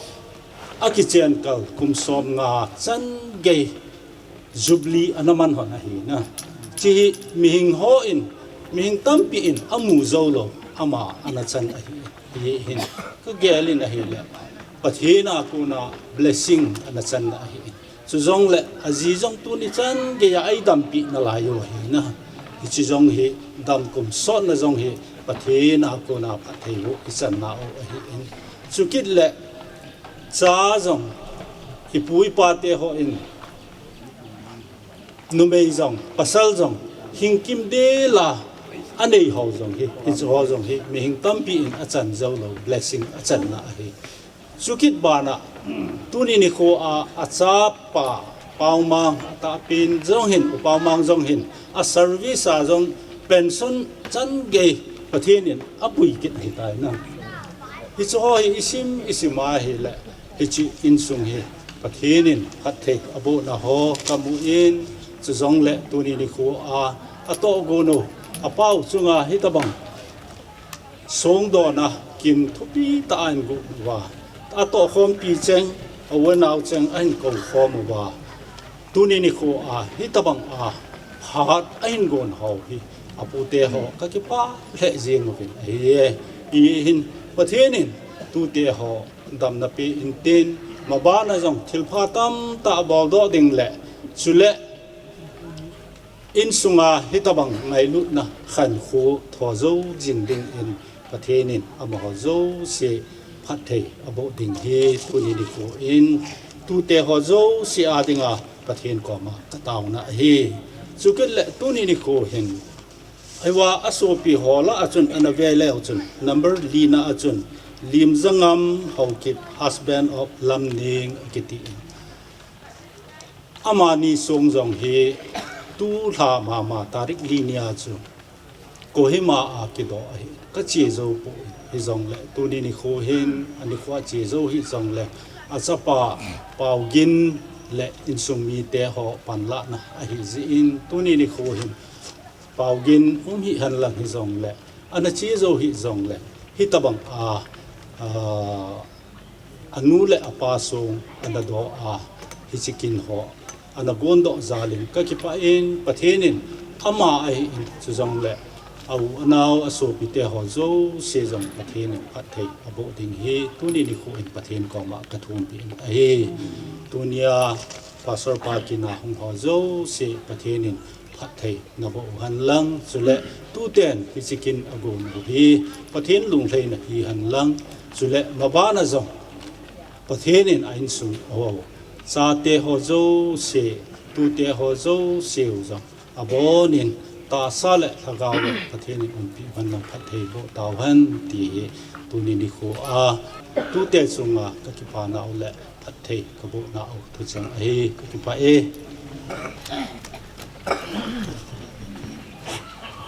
akichen kal kum somnga chan gei Jubilee ana man hon ahina. Hiche hi mihing ho in, mihing tampi in amu joulou, ama ana chan ahi. Hihin ka gel in ahile Pathen a kona blessing ana channa ahi. Chujongle aji jong tuni chan geiya eidampi nalai u ahina. Hiche jong hi dam kum sotna jong hi Pathen a kona phatthei u ichanna u ahin. Chukit le cha jong, ipu ipa te ho in, numei jong, pasal jong, hing kimdel a anei ho jong hi, hiche ho jong hi mihing tampi in achan joulou blessing achanna ahi. Chukit bana tuni nikho a, achapa Paomang, atahpen jong hin, U Paomang jong hin, a service a jong pension chan gei Pathen in apui kit ahitai na. Hiche ho hi isim isim a ahile hiche insung hi Pathen in phatthei abohna ho kamu in, chujongle tuni nikho a atohgon u, apau chunga hitobang songdohna kin thupi tah a ahin gon uva, atohkhompi cheng, a u anao cheng ahin koukhom uva, tuni nikho a hitobang a phat ahin gon ho hi apute ho kakipah lheh jeng uvin ahi. Hihin Pathen in tute ho damna pe intin, mabana jong thilpha tamtah boldoh ding le, chule insunga hitobang ngailutna khankho tho jou jing dingin Pathen in amaho jouse phatthei aboh ding hi tuni nikho in tute ho jouse a dinga Pathen koma kataona ahi. Chukit le tuni nikho hin Ahivang asopi ho lah a chun ana ve leu chun number lina a chun Limzangam Haokip, husband of Lamning akiti in. Amani song jong hi tulha mama tarik li nia chu Kohima a kidoh ahi, kache jou poi. Hijongle tuni nikho hin anikho a che jou hijongle achapa Paogin le insung mite ho panlahna ahi jeh in tuni nikho hin Paogin um hihen lang hijongle, ana che jou hijongle, hitobang a, a, anu le apa song ana doh a, hiche kin ho ana gondoh jal in kakipah in, Pathen in ama ahi in, chujongle a u anao asopite ho jouse jong Pathen in phatthei aboh ding hi tuni nikho in Pathen koma kathumpi in ahi. Tunia Pastor pa kin a hung ho jouse Pathen in phatthei naboh u hen lang, chule tuten hiche kin agon u hi Pathen lunglhaina hihen lang, chule maban a jong Pathen in a insung a ho, chate ho jouse, tute ho jouse u jong abon in tahsa le lhagao le Pathen in umpi u hen lang phatthei boh tauhen ti hi tuni nikho a tute chunga kakipah nau le phatthei kaboh nau thucheng ahi, kakipah e.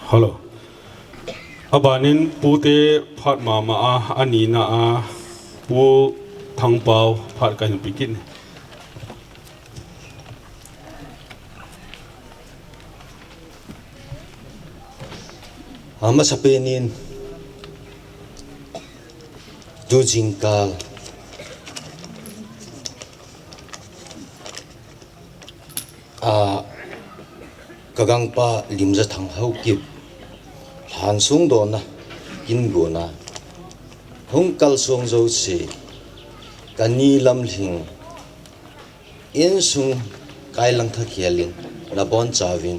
Hello. Abanin pute phat mama a, anina a, Pu Thangpao phat kahin pe kit e. Amasapen in tu jingkal a, kagangpa Limzathang Haokip lhansong dona kin gona hung kalsong jouse, kani Lamlhing insung kai lang tha khel in nabonchauvin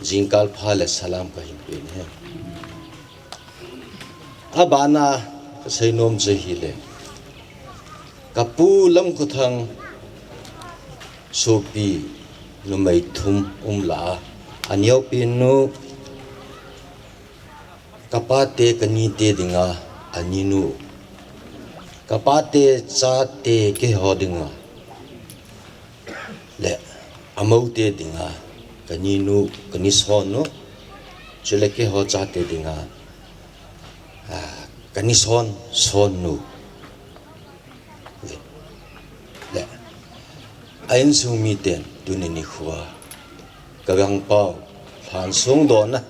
jingkal pha le salam kahin pe e. Abana kasei nom chu hile, kapu Lamkhothang sopi numei thum um lah a, aneopen nu, kapate kanite dinga aninu, kapate chate keiho dinga le amoute dinga kaninu, kanison nu, chule keiho chate dinga, a, kanison son nu. Le, a insung miten tuni nikho a kagangpau lhansong dona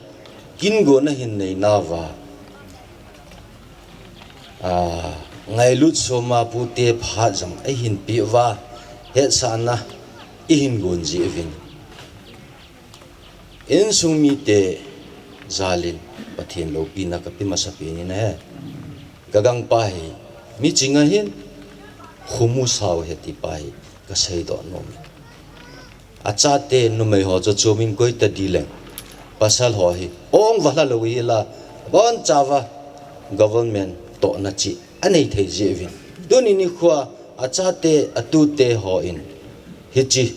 kin gona hin neinauva, a, ngailut soma pute phat jong eihin peh uva, hetsahna eihin gon jeh uvin, insung mite jalin Pathen loupina kape masapen in ahi. Kagangpa hi miching ahin, khomu sao ahi tipa hi kaseidoh nom e. Achate numei ho chu chomin koi tadi leng, pasal ho hi ong valha lou hila, bonchauva government tohna cheh anei thei jeh uvin, tuni nikho a achate atute hon hiche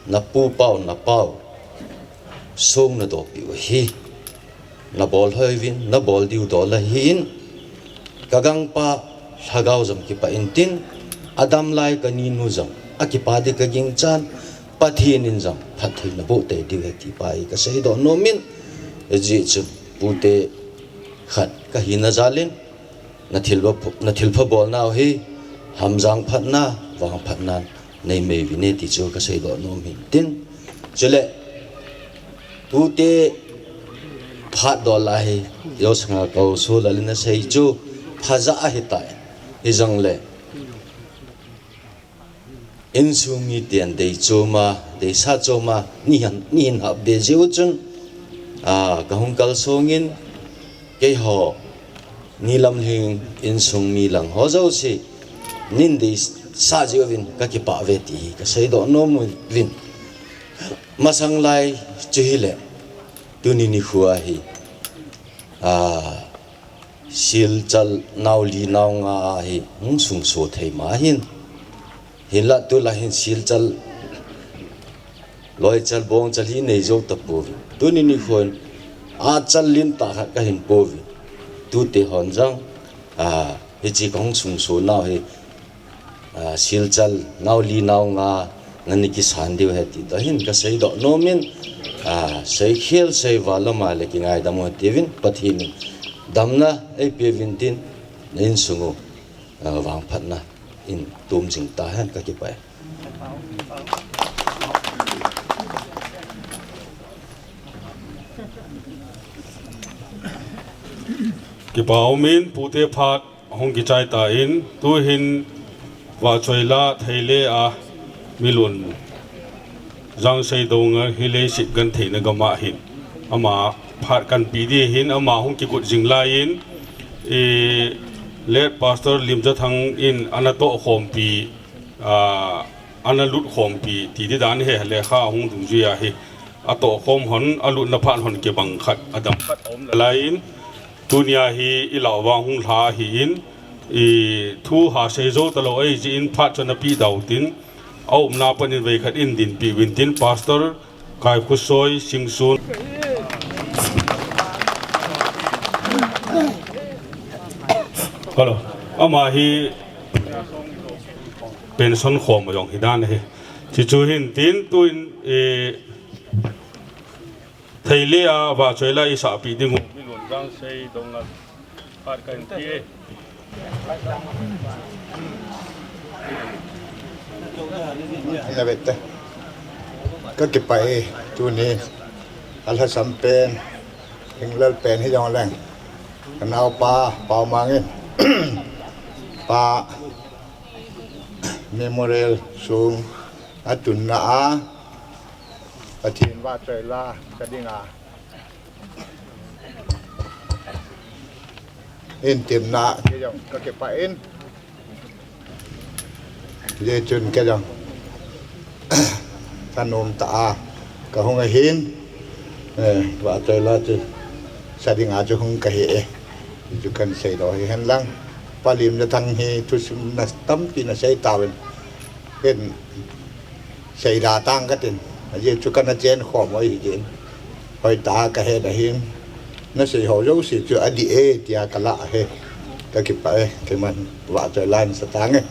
napupau napau song nadohpeh u hi nabol hoi uvin, nabol diu dol ahin, kagangpa lhagao jong kipah intin, adamlai kaninu jong akipah ding kaginchan, Pathen in jong phatthei naboh tei diu ahi tipa hi kaseidoh nom in, hijeh chun pute khat kahina jalin, nathilpha, nathilpha bolnau hi hamjang phatna, vangphatna neimai uvin e ti chu kaseidoh nom intin. Chule, tute phat dol a hi, jousanga kaosu lalin asei chu, phajah ahitai. Hijongle, insung miten deichoma, deisah choma neihin, neihin hapbe jeh u chun, a, kahung kalsongin, keiho, ni Lamlhing insung mi lang ho jouse, neihin deisah jeh uvin kakipah uve ti hi kaseidoh nom uvin. Masanglai chu hile, tuni nikho a hi, a, Silchar nao li nao nga hi hung sungso thei ma hin. Hinlah tulai hin Silchar, Loichar, Bongchar hi neijou tapouvin, tuni nikhon achal lin tah khat kahin pouvin. Tute hon jong, a, hiche kahung sungso nau hi, a, Silchar nau li nau nga ngan ni kisan diu ahi ti toh hin kasei doh nomin, a, seikhel seival lama le kingaidam u hite uvin, Pathen in damna eipeuvin tin, na insung u, a, vangphatna in tum jing tahen, kakipah e. Kipa umin, pute phat hung kichai tan, tuhin Vahchoila Theile a Milun Jangsei Doungel hi leiset gentheina gam a hin ama phat kanpe ding ahin, ama hung kigot jing laiyin, i, late Pastor Limjathang in ana tohkhompi, a, ana lutkhompi ti di dan hi lekha hung dungjui ahi. Atohkhom hon, alutna phat hon kibang khat, adam khat aum nalaiyin, tunia hi ilah uva hung lha ahin, i, thu hasei jou talou ahi jeh in phat chu ana pe dau tin, aumna panin veikhat in dinpi uvin tin, Pastor Kaikhosoi Singson. Hello. Ama hi pension khom jong hi dan ahi. Chuchu hin tin, tuin, e, Theile a Vahchoila isahpi ding u Milun Jangsei Doungel phat kahin pe e. Ana vete. Kakipah e, tuni alhasam pen, hinglel pen hijongleng, kanaopa Paomang in Pa Memorial sung atunna a, Pathen Vahchoila sa dinga in temna, kei jong kakipah in. Hijeh chun kei jong thanom tah a kahung ahin, eh, Vahchoila chu sa dinga chu hung kahi e. Chu kahin seidoh hihen lang. Pa Limjathang hi thusim na tampi nasei tauvin. Ken seida tang katin, ajeh chu kana chen khom u ahi jeh in, hoitah a kahet ahin, nasei ho jouse chu adih e tia kalah ahi. Kakipah e, keiman Vahchoila in sa tange.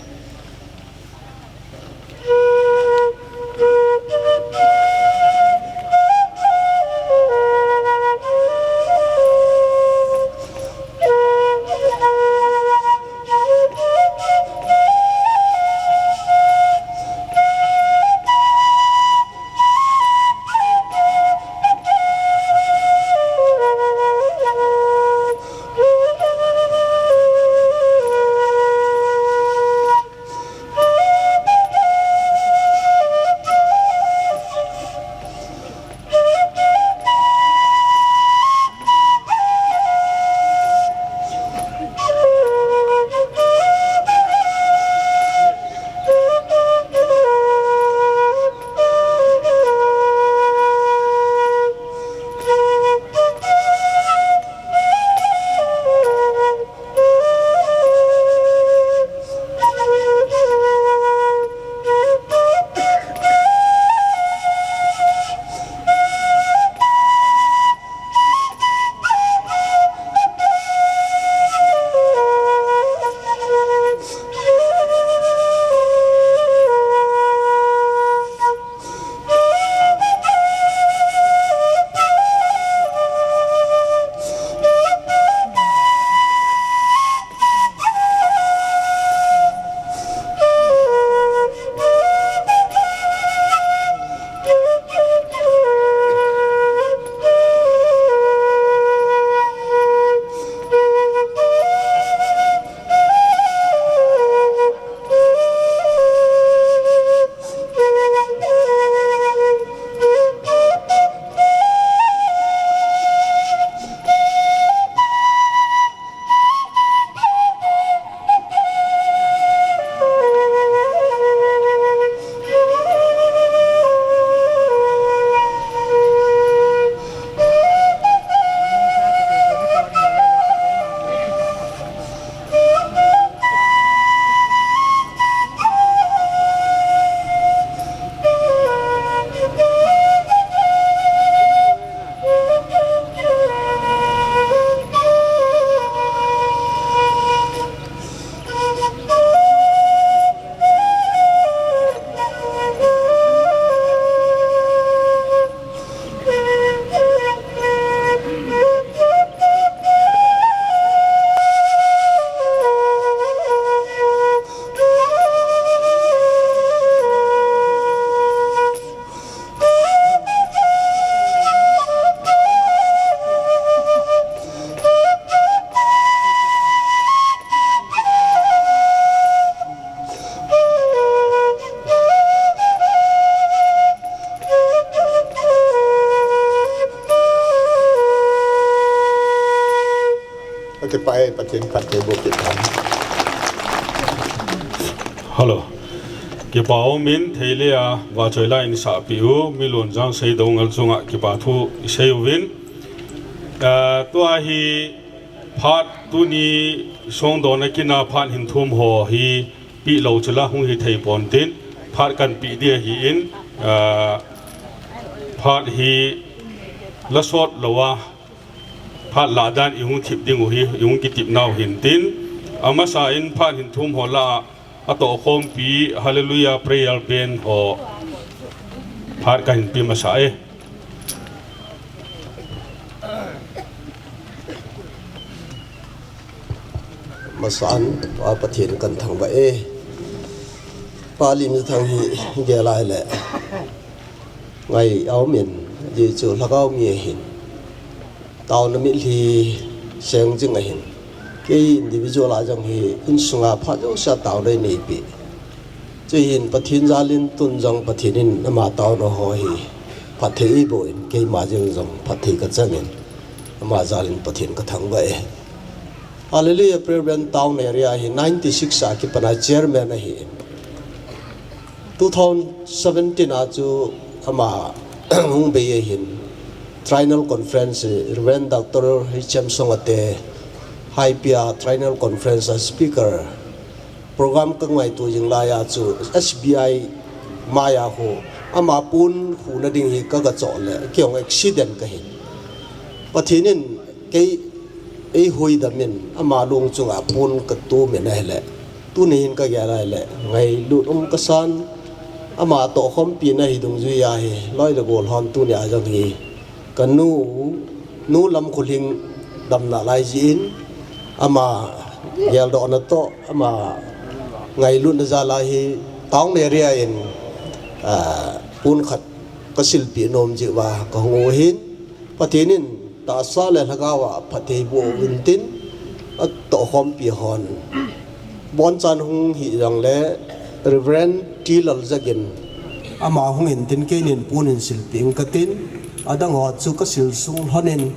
Pai Pathen phatthei boh kit tan. Hello. Kipa umin theile a vahchoi la in sahpeh u, Milun Jangsei Doungel chunga kipa thu isei uvin. Ah, tua hi phat tuni songdohna kina phat hin thum ho hi peh lou chula hung hithei ponte, phat kan peh ding ahin, ah, phat hi la sot lou a, phat lah dan ihung thip ding u hi, ihung kitep nau hintin, amasa in phat hin thum ho lah a, atohkhompi Hallelujah Prayer Band ho phat kahin pe masa e. Masan, Pa Pathen kan thangvah e. Pa Limjathang hi gel a ahile ngai aumin, ajeh chu lhagao mi ahin. Taona mitlhi seng jing ahin. Kei individual a jong hi insunga phat jousea taona inei peh. Chuin Pathen jalin tun jong Pathen in ama taona ho hi phatthei eiboh in, keima jeng jong phatthei kachangin, ama jalin Pathen kathangvah e. Hallelujah Prayer Band Town Area hi ninety six a kipana chairman ahin. Two thousand seventeen a chu ama hung bei ahin. Triennial Conference, Reverend Doctor H M Songate, Haipia Triennial Conference a speaker. Program kangaito jing laiya chu S B I maiya khu ama pon khuna ding hi kaga choh le, kei jong accident kahin. Pathen in kei eihuhdoh in ama lung chunga pon katoh min ahile, tuni hin kagel a ahile ngailut um kasan. Ama tohkhompi na hi dungjuiya hi loi le gol hon tuni a jong hi kanu, Nu Lamkholhing damna lai jeh in, ama geldohna toh, ama ngailutna jal a hi Town Area in, ah, pon khat kasilpeh nom jeh uva kahung u ahin. Pathen in tahsa le lhagao a phatthei boh uvin tin, atohkhompi hon bonchan hung hi jongle Reverend T Lalzagin ama hung in tin, keinin pon in silpeh ing katin, adang ho chu kasil sung lhonin,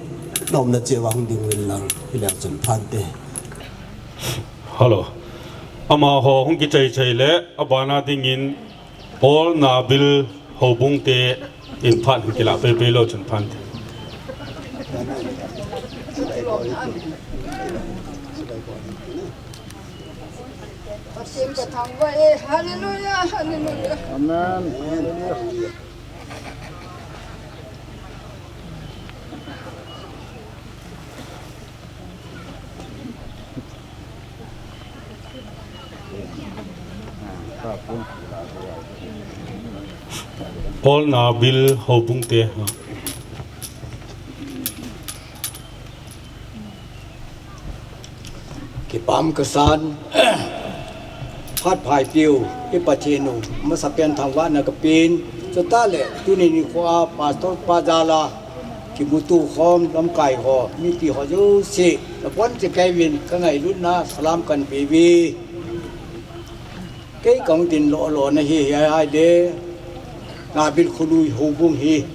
nomna cheh uva hung ding uvin lang, hileng chun phante. Hello. Amaho hung kichai chai le, abana dingin Paul Nabil Houbung te in phat hung kilah pei pei lou chun phante. Pathen kathangvah e, hallelujah, hallelujah. Amen. Hallelujah. Paul Nabil Houbung te. Kipah kasan, phat phaipiu, i Pathen u, masapen thangvahna kapen, chuteng le, tuni nikho a, Pastor pa jal a, kimuto khom, lamkai ho, mipi ho jouse, nabonchauvin, kangailutna, salam kahin pe uve. Kei kahung ding lou lou na hi, hi, hi, hi, le, Nabil Kholui Houbung hi,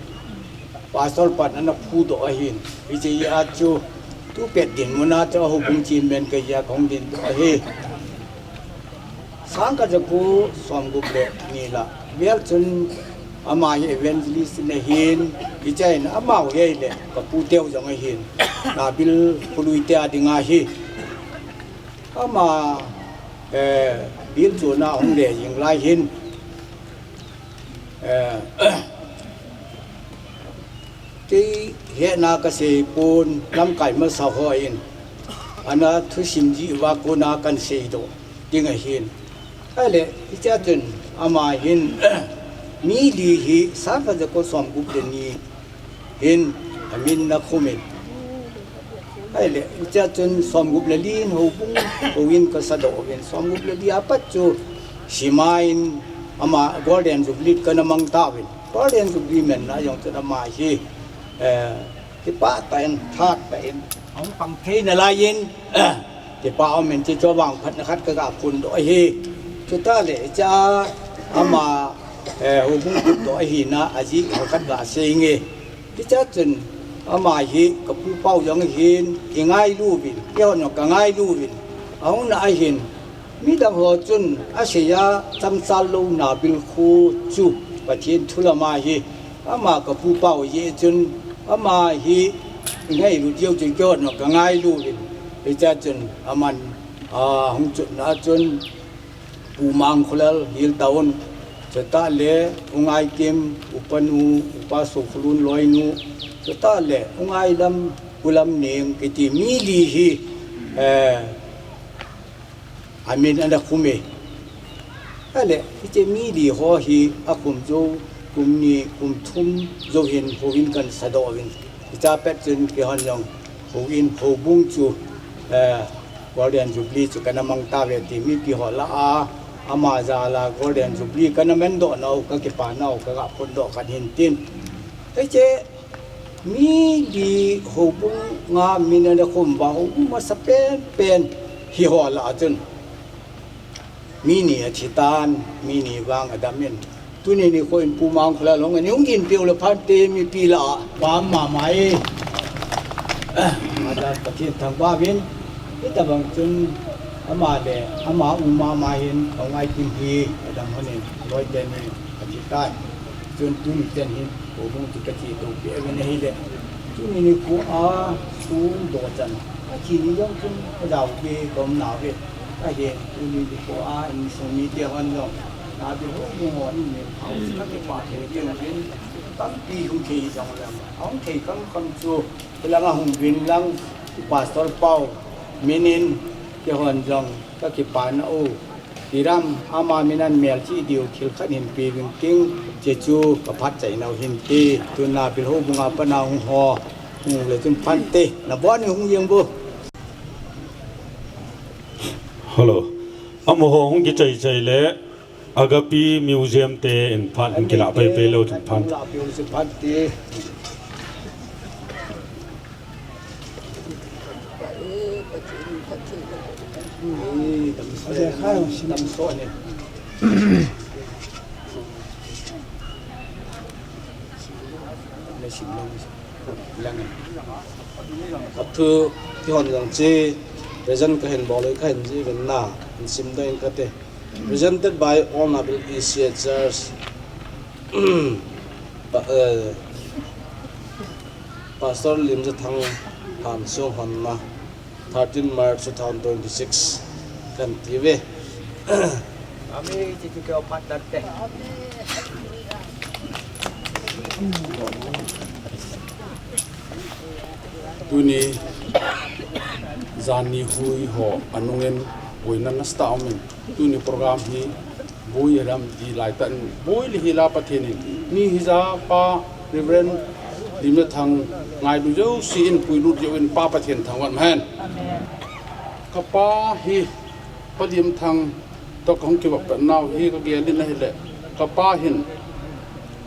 Pastor pan ana phudoh ahin. Hiche a chu, tu pet dinmun a chu Houbung chairman kahi a kahung dingdoh ahi. Sangkhat jako somgup le ni lah vel chun ama hi evangelist ana hin, hiche a hin amaho hi le kapu teu jong ahin. Nabil Kholui te a ding ahi. Ama, eh, bil chuna hung le jing lai hin. Eh, kei hetna kasei pon lamkai masa hon, ana thusim jeh uva kona kahin seidoh ding ahin. Ahile, hiche a chun ama hin, mi li hi, sangkhat jako somgup le ni hin, amin ana khum in. Ahile, hiche a chun somgup le li in Houbung, Houbung in kasadoh uvin, somgup le li a pat chu, Sima in ama Golden Jubilee kana mang tauvin. Golden Jubilee manna jong chun ama hi, eh, kipah tah in, thah tah in, ahung pang thei nalai in, kipah umin, hiche chu vangphatna khat kaga phondoh ahi. Chuteng le, hiche a ama, eh, Houbung phutdoh ahina, ajeh khat ga sei inge. Hiche a chun, Ama hi ka pu pau jong hin, i ngailu vin, i hon jong ka ngailu vin. Ahung na ahin, midang ho chun, a sei a, chamsal lo na bil khu chu, Pathian thu lama hi, ama ka pu pau ye chun, ama hi, i ngailu diu chun, ki hon jong ka ngailu vin. Hicha chun, aman, a, hung chut na chun, Pu Mangkhulal hil taun, chutah le U Ngaikim, Upa nu, Upa Sokhulun loinu, chutah le U Ngailam, Pu Lamning kiti mi li hi, eh, amin ana khum e. Ale, hiche mi li ho hi akhum jou, kum ni, kum thum jou hin houin kan sadoh uvin. Hicha pet chun keihon jong houin, houbung chu, eh, Golden Jubilee chu kana mang tauve ti mipi ho lah a, ama jal a Golden Jubilee kana mandoh nau, ka kipah nau, ka ga phondoh khat hin tin. Hiche mi li houbung nga min ana khum uva, houbung masa penpen hi ho lah a chun mi ni athi tan, mi ni vang adam in. Tuni nikho in Pu Mangkhulal hung, ani hung gin peh u le phante, mipi lah a. Pam mama e. Ama jal Pathen thangvah uvin. Hitabang chun ama le, ama u mama hin, ka U Ngaikim hi, adam hon in, loi teni, athi tan. Chun tuni chan hin, houbung chu ka chetou peh uvin ahile. Tuni nikho a, sum doh chan. Athi ni jong chun, ka jao ve, ka um nau ve. Ahin, tuni nikho a, insung mite hon jong. Na bil houbung hon in, house ka kipah thei ding uvin. Tampi hung thei jong le. Hung thei kam kam chu, hilang a hung vin lang, Pastor Pau, min in, keihon jong, ka kipah nau. Hiram, ama min a melchih diu thil khat hin pe vin ting, hiche chu ka phatchai nau hin ti, tuna bil houbung a pat a hung ho, hung le chun phante, na bon hung jeng bu. Hello. Amaho hung kichai chai le, Agape Museum te in phat in kilah pai pai lou chun phat. Lah pai lou chun phante. Athu, keihon jong chi, present kahin bol, kahin ji vin na, in simdoh ing kate. Presented by All Nabil E C A Church. Pa-, eh, Pastor Limjathang Hansung hon na. Thirteen March two thousand twenty-six kan ti ve. Amen. Ti ti ke o phat lat te. Tuni janhi hui ho anung in boina nasa tah a um in. Tuni program hi Boi ram ti lai tan, boi le hila Pathen in, mi hija pa Reverend Limjathang ngailu jouse in puilut jeh uvin Pa Pathen thangvah hen. Amen. Ka pa hi, Pa Limthang toh kahung kivop nau hi kagel in ahile, ka pa hin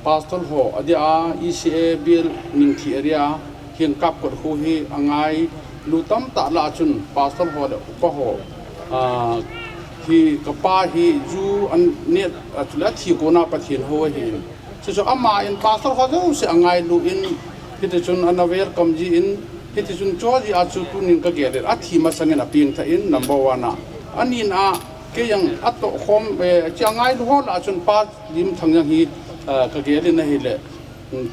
Pastor ho, adia E C A Bial Ningthi area, hin kap kot khu hi angailu tamtah lah a chun Pastor ho le upa ho, ah, hi ka pa hi ju an neh, ah, chule athi kona Pathen hou ahin. Chuchu ama in Pastor ho jouse angailu in, hiti chun ana welcome ji in, hiti chun chu jeh a chu tunin kagel in athi masang in apeng tha in number one a. Anin a kei jong atoh khom, eh, chu angailu ho lah a chun Pa Limthang jong hi, ah, kagel in ahile.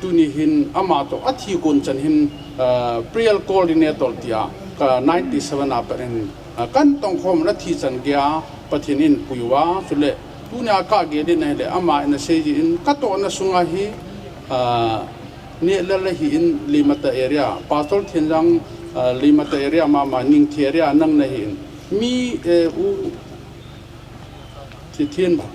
Tuni hin ama toh athi kon chan hin, ah, prayer coordinator tia ka ninety-seven a pat in, ah, kan tong khom in athi chan geiya Pathen in pui uva, chule tunia kagel in ahile ama in asei jin katohna sunga hi, ah, neh lel ahin Limata area, Pastor Thenjang, ah, Limata area mama, Ningthi area nang nahin mi, eh, u Thi Thenmang,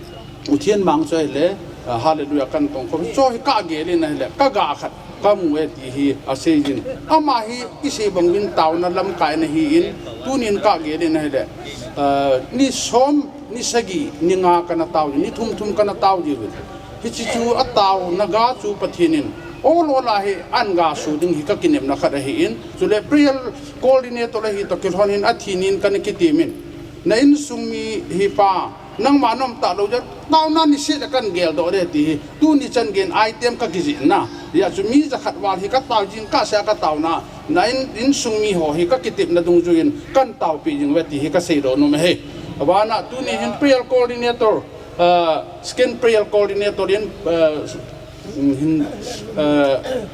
U Thenmang chu ahile, ah, hallelujah kan tong khom. Chu hi kagel in ahile, kaga khat kamu e ti hi asei jin. Ama hi isei bang uvin taona lamkai nahin, tunin kagel in ahile, ah, ni som, ni sagi, ni nga kana tao jin, ni thum thum kana tao jin. Hiche chu ataona ga chu Pathen in ol ol a hi ahin gasu ding hi kakinepna khat ahin, chule prayer coordinator ahi toh kilhon in athi nin kana kitem in. Na insung mi hi pa, Nangma nom talou jeh, taona niseh le kan geldoh de ti hi, tuni chan geiyin item ka kijih na. Hijeh chun mi jakhat val hi ka tao jing kah sea ka taona, na in, insung mi ho hi ka kitepna dungjuiyin kan taopeh jing uve ti hi ka seidoh nom ahi. Abana tuni hin prayer coordinator, ah, second prayer coordinator in, ah, hin, eh,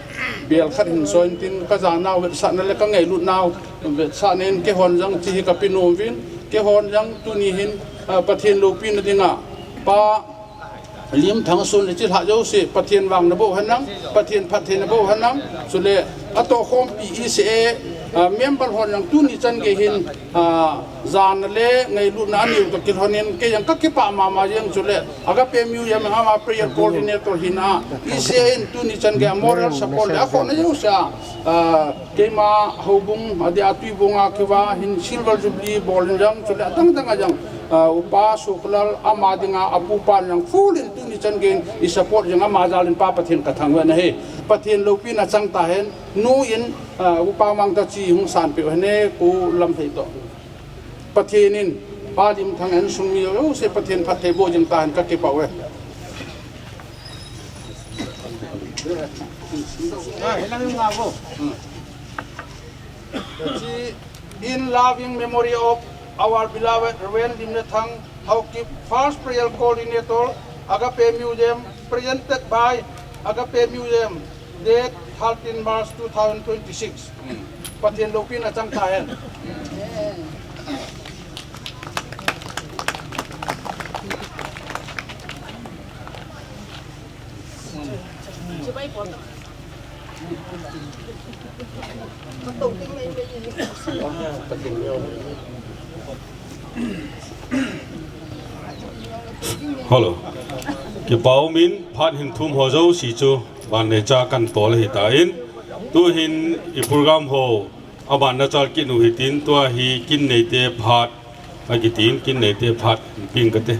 bel khat hin soin tin ka janau vetsahna le ka ngailutnau vetsahna in keihon jong chi hi ka pe nom uvin, keihon jong tuni hin, eh, Pathen loupina dinga Pa Limthang sun le chilhah jouse, Pathen vangna boh henlang, Pathen phattheina boh henlang, chule atohkhompi E C A, eh, member hon jong tuni chan gei hin, ah, jana le ngailutna aneiu toh kilhonin, kei jong ka kipah mama jeng chule, Agape Museum ama prayer coordinator hina, E C A in tuni chan gei moral support le akhohna jousea, ah, keima houbung, adia Tuibong a kiva hin Silver Jubilee bol in jong, chule adang dang a jong, ah, Upa Suklal ama dinga apupa jong full in tuni chan gei in i support jong ama jal in Pa Pathen ka thangvah in ahi. Pathen loupina chang tahen, nu in, ah, Upa Mangtachi hung sanpeh u hine, ko Lamhei toh. Pathen in, Pa Limthang insung mi jouse Pathen phatthei boh jing tahen ka kipah uve. In loving memory of our beloved Reverend Limlethang Haokip, first prayer coordinator, Agape Museum, presented by Agape Museum, date thirteen March two thousand twenty-six. Pathen loupina chang tahen. Hello. Kipah umin phat hin thum ho jouse chu ban le cha kan tol ahitan, tuhin i program ho aban nachal kit u hitin, tua hi kin neite phat akitin, kin neite phat ping kate.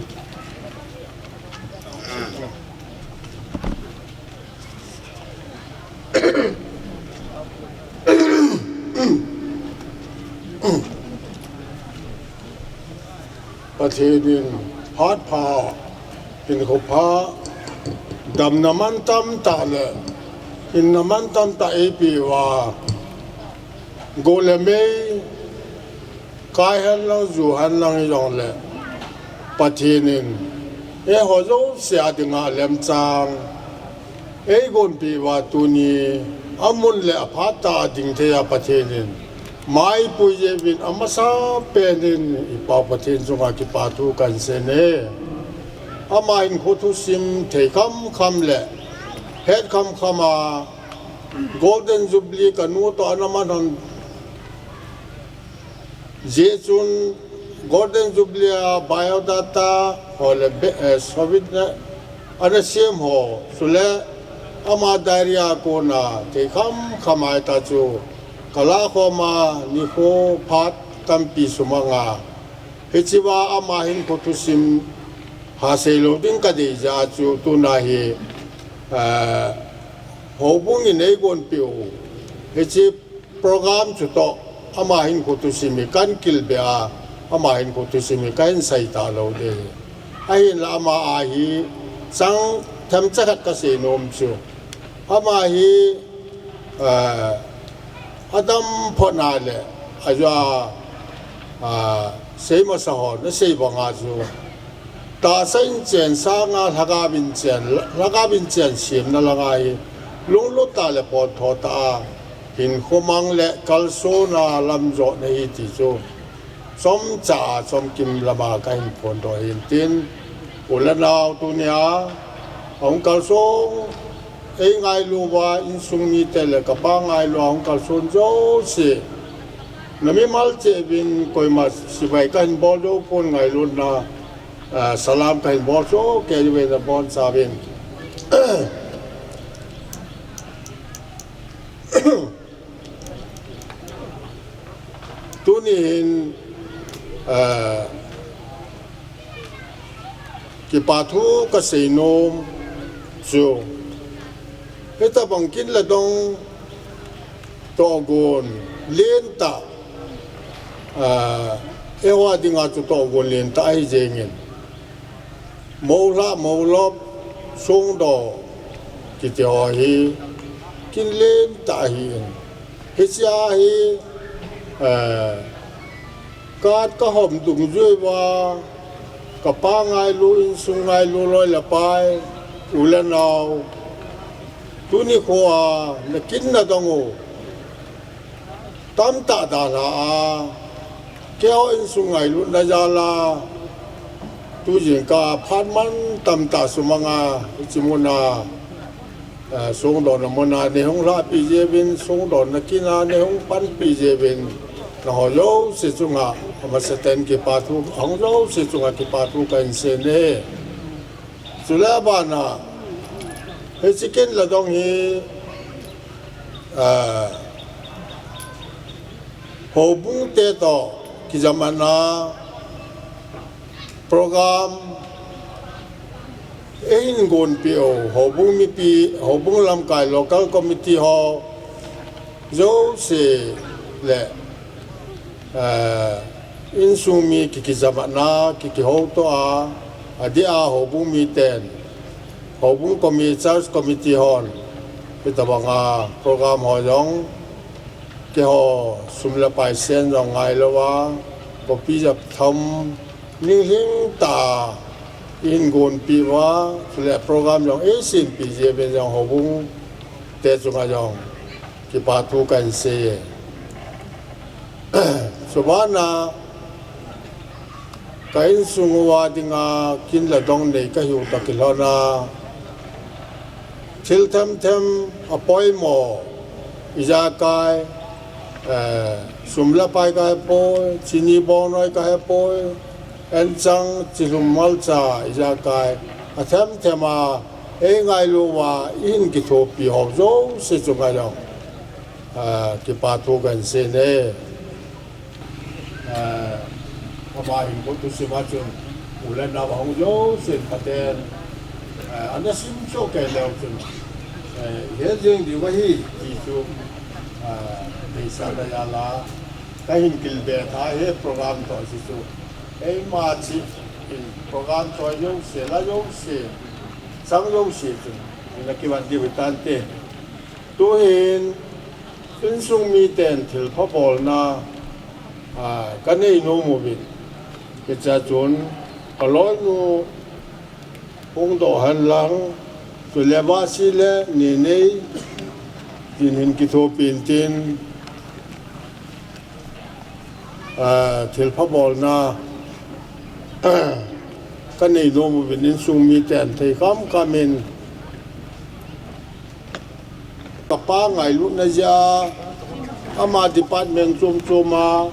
Pathen in phat pha, hinkho pha, damna mantam tah le hinna mantam tah eipeh uva, go le mei, kai henlang, ju henlang hijongle, Pathen in eiho jouse a dinga lemchang eigonpeh uva, tuni amun le aphat tah a ding thei a Pathen in maipui jeh uvin, amasapen in i Pa Pathen chunga kipathu kan seiye. Ama hinkho thusim thei khamkham le het khamkham a Golden Jubilee kanu toh ana man hon jeh chun Golden Jubilee a biodata ho le be-, eh, souvenir ana sem ho, chule ama diary a kona thei khamkham a hita chu kalakhom a, nikho phat tampi sumang a, hichea ama hinkho thusim ha seilou ding kadei jeh a chu tuna hi, eh, houbung in eigonpeh u hiche program chutoh ama hinkho thusim hi kan kilbe a, ama hinkho thusim hi kahin sei talou ding ahi. Ahinla ama a hi chang themcha khat kasei nom chu, ama hi, eh, adam phot na le, ajeh a, ah, seimasa hon asei banga chu, tahsa in chen sanga lhagao in chen, lhagao in chen semna langa hi lunglut tah le pontho tah a hinkho mang le kalsonna lam jotna ahi ti chu chomcha a chomkim lama kahin phondoh ahin tin, u le nao tunia ahung kalsong, eingailu uva insung mite le kapa ngailu a hung kalson jouse, namimal cheh uvin, koima chibai kahin bol jou pon, ngailutna, ah, salam kahin bol sohkei uve, nabonchauvin. Tuni hin, ah, kipathu kasei nom chu, hitobang kin le dong tohgon lentah, ah, eiho a dinga chu tohgon lentah ahi jengin, Moula, Moulop, Songdo, kiti ho hi, kin lentah ahin. Hichea hi, eh, kat kahom dungjui uva, kapa ngailu, insung ngailu, loi le pai, u le nao. Tuni khoa, nakin nadong u. Tamtah dalha a, keiho insung ngailutna jal a, tu jingkah phat mantam tah sumang a, hiche mun a, eh, songdonna mun a, neihung lhahpi jeh uvin, songdonna kin a, neihung panpi jeh uvin, nangho jouse chunga, amasapen kipa thu, ahung jouse chunga kipa thu kahin sei e. Chule abana, hiche kin ladong hi, ah, houbung te toh, kijamatna, program, eihin gonpeh u, houbung mipi, houbung lamkai local committee ho, jouse le, eh, insung mi ki, kijamatna, ki, kihoutoh a, adeh a houbung miten, houbung committee, church committee hon, hitobang a program ho jong, keiho sum le pai sen jong ngailouva, kopi jatham, ninglhing tah a, eihin gonpeh uva, chule program jong eisempeh jeh uvin jong houbung te chunga jong kipa thu kahin sei e. Chubana, ka insung uva dinga kin ladong nei kahiu toh kilhon a, thil themthem apoimo, ijakai, eh, sum le pai kahepoi, chini bongnoi kahepoi, anchang chilhum malcha ijakai, athemthem a, eingailu uva, eihin kithopi ho jouse chunga jong, ah, kipa thu kahin sei e. Eh, ama hin kho thusim a chun, u le nao ahung jousen phaten, eh, ana simsoh kei leu chun, eh, ihet jeng diu ahi, ti chu, eh, deisahna jal a, kahin kilbeh tha e program toh hiche chu. Eima cheh in program toh jouse, la jouse, chang jouse chun, ina kivan diu hitante. Tuhin, insung miten thilpha bolna, ah, kanei nom uvin. Hichea chun, kaloinu hung doh hen lang, chule Vasi le Ninei, tin hin kithopi intin, ah, thilpha bolna, kanei nom uvin insung miten thei khamkham in, kapa ngailutna jeh a, ama department chom chom a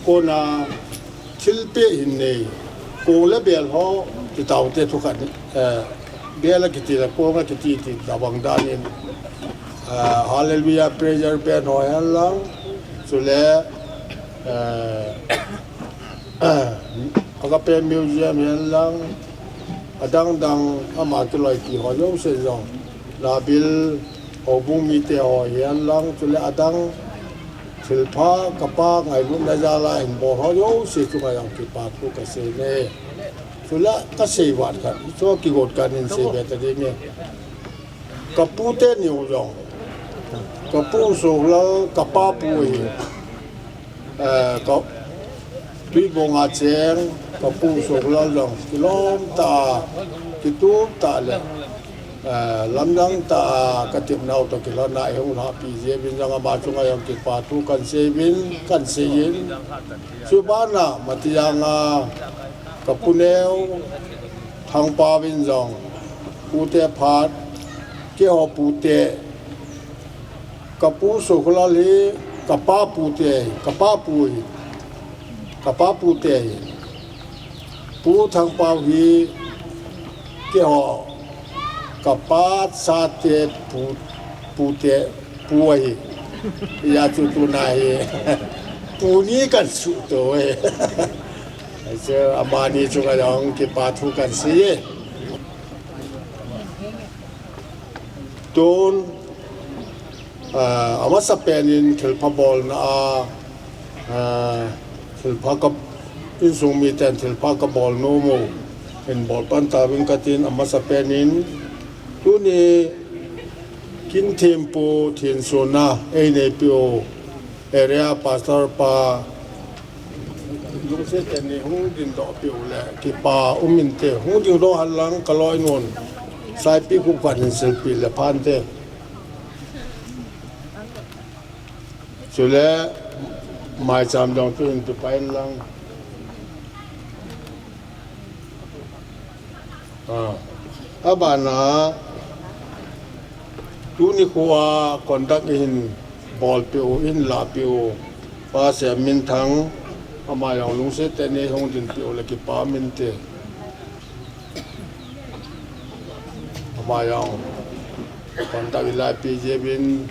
kona thilpeh hin nei, kong le bel ho, ti taute thu khat, eh, bel akiti le kong akiti ti tabang dan in, eh, Hallelujah Praise Band ho hen lang, chule, eh, Agape Museum hen lang, adang dang ama kiloipi ho jouse jong, Labil houbung mite ho hen lang, chule adang thilpha kapa ngailutna jal a hin bol ho jouse chunga jong kipa thu kasei e. Chule kasei vat khat, chu kigot khat in sei be ta ding e. Kapute ni u jong, kapu Soklal, kapa pu hi, eh, ka, Tuibong a cheng, kapu Soklal jong, kilom tah, kitum tah le, eh, lamdang tah, katepnau toh kilhon a eihung lhahpi jeh uvin jong ama chunga jong kipa thu kahin sei uvin, kahin sei in. Chubana, Matijang a, kapu neo, Thangpao in jong, pute phat, keiho pute, kapu Soklal hi, kapa pute, kapa pu hi, kapa pute hi, Pu Thangpao hi, keiho, kapa chate pu, pute, pu ahi, hijeh chun tuna hi, pu ni kahin suhto e. Hiche amani chunga jong kipa thu kahin sei e. Tun, ah, amasapen in thilpha bolna a, ah, thilpha ka, insung miten thilpha kabol nom u. Hin bol pan tauvin katin, amasapen in tuni Kinthempu Thinsona eineipiu Area Pastor pa lungset tah in hung dingdoh piu le kipa um inte. Hung dingdoh henlang, kaloinun Saipikhup khat hin silpeh le phante. Chule maicham jong chu hin pe pai inlang. Ah, abana tuni khoa conduct ihin bolpeh u, ihin lahpeh u, Pa Semminthang, ama jong lungset tah in hung dingpeh u le kipa um inte. Ama jong conduct ilahpeh jeh uvin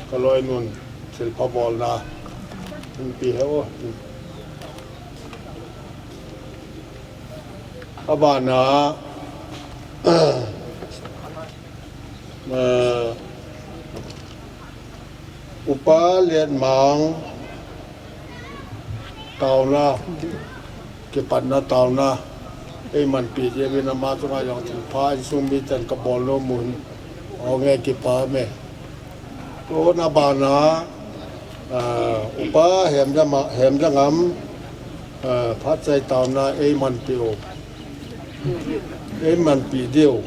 kaloinun thilpha bolna hinpe hih o. Abana, eh, Upa Letmang taona, kipatna taona eimanpeh jeh uvin ama chunga jong thilpha insung miten kabol nom un, o nge kipa ume. Tuna bana, ah, Upa Hemjangam, Hemjangam, ah, phatchai taona eimanpeh u, eimanpeh diu,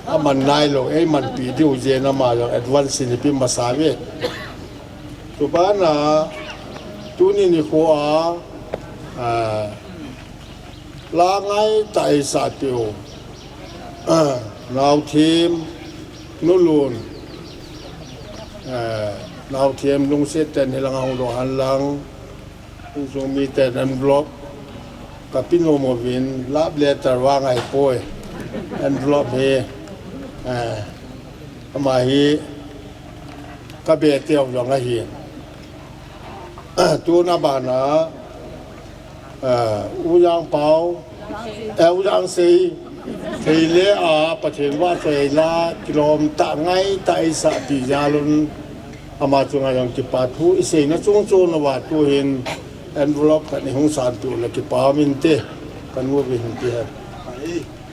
aman nailou eimanpeh diu jeh in ama jong advance in ipe masa uve. Tubana tuni nikhoa, ah, la ngaitah eisahpeh u, ah, Naothem Nulun, ah, Naothem lungset tah in hilanga hung doh henlang, insung miten envelope kape nom uvin, love letter vang ahipoi, envelope hi, ah, ama hi kabe teu jong ahi. Tuna bana, eh, U Jangpao, eh, U Jangsei, theile a Pathen vahchoina kilomtah ngaitah eisahpeh jal un, ama chunga jong kipa thu iseina chungchon uva tuhin envelope khat ihung sanpeh u le kipa um inte, kanu uvin ti hen.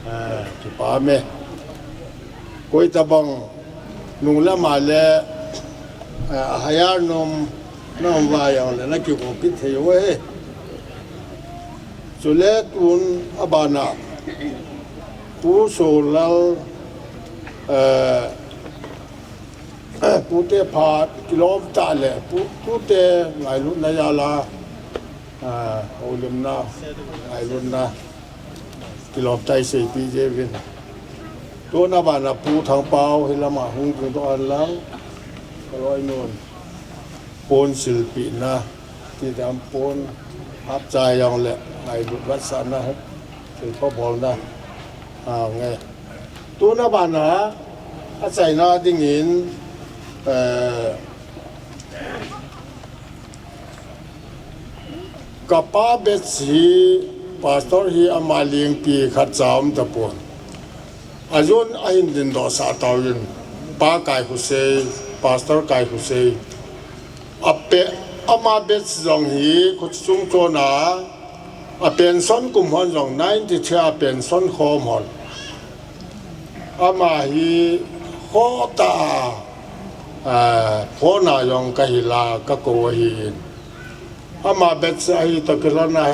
Eh, kipa ume. Koitobang nung le ama le, eh, ahaiya nom na um uva jongle nakigong kit thei uve. Chule tun abana Pu Solal, eh, pute phat kilomtah le pu, pute ngailutna jal a, ah, houlimna, ngailutna kilomtah iseipeh jeh uvin. Tuna bana Pu Thangpao hilama hung dingdoh henlang, kaloinun pon silpehna, tidam pon hapchai jongle ngailut vetsahna, thilpha bolna, ah, nge. Tuna bana achaina dingin, eh, kapa batch hi, pastor hi ama lengpi khatcha um tapon. Ajon ahin dingdohsah tauvin, Pa Kaikhosei, Pastor Kaikhosei. Ape, ama batch jong hi, kho chungchon a, a pension kum hon jong ninety-three a pension khom hon. Ama hi khohtah a, ah, phone a jong kahil a kakou ahin. Ama batch ahi toh kilhon a hi,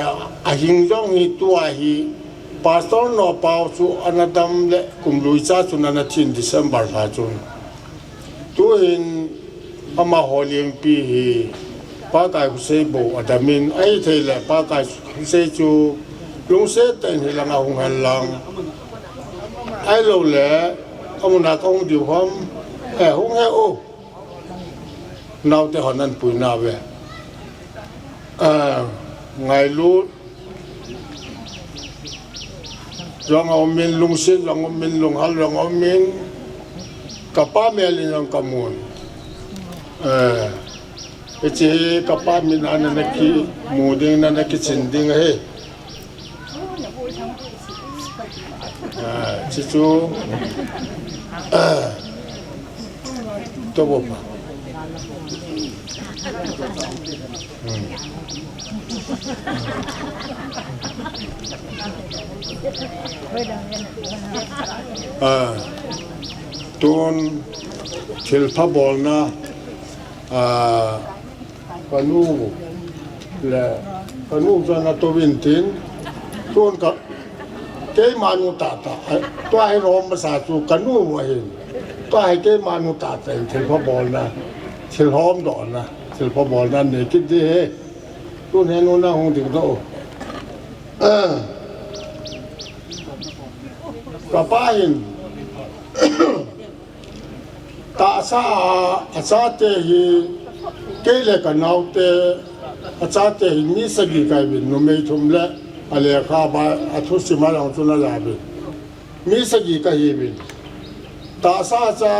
ahing jong hi tua hi, Pastor Nopao chu ana dam le kum lui cha chun ana thin December lha chun. Tuhin amaho lengpi hi Pa Kaikhosei bou adamin, ahithei le Pa Kaikhosei chu lungset tah in hilanga hung henlang. Ahiloule, amun a kahung diu ham, eh, hung hih o. Naote hon ahin pui nauve. Ah, ngailut jong aumin, lungset jong aumin, lunghal jong aumin, kapa mel in jong kamun. Eh, hiche hi kapa min a nana kimu ding, nana kichin ding ahi. Ah, hiche chu, ah, toh bou pa. Hmm. Ah, tun thilpha bolna, ah, kanu le kanu chana to vin tin, tun ka keima nu tata, ah, tua hi rom masa chu kanu ahin, tua hi keima nu tata in thilpha bolna, thil hom dohna, thilpha bolna nei kit di he. Tun he nu na hung ding doh. Ah. Kapa hin tahsa a, achate hi, kei le kanaote, achate hi mi sagi kahi uvin, numei thum le alekha ba, athusim a jong chu naja uvin. Mi sagi kahi uvin. Tahsa cha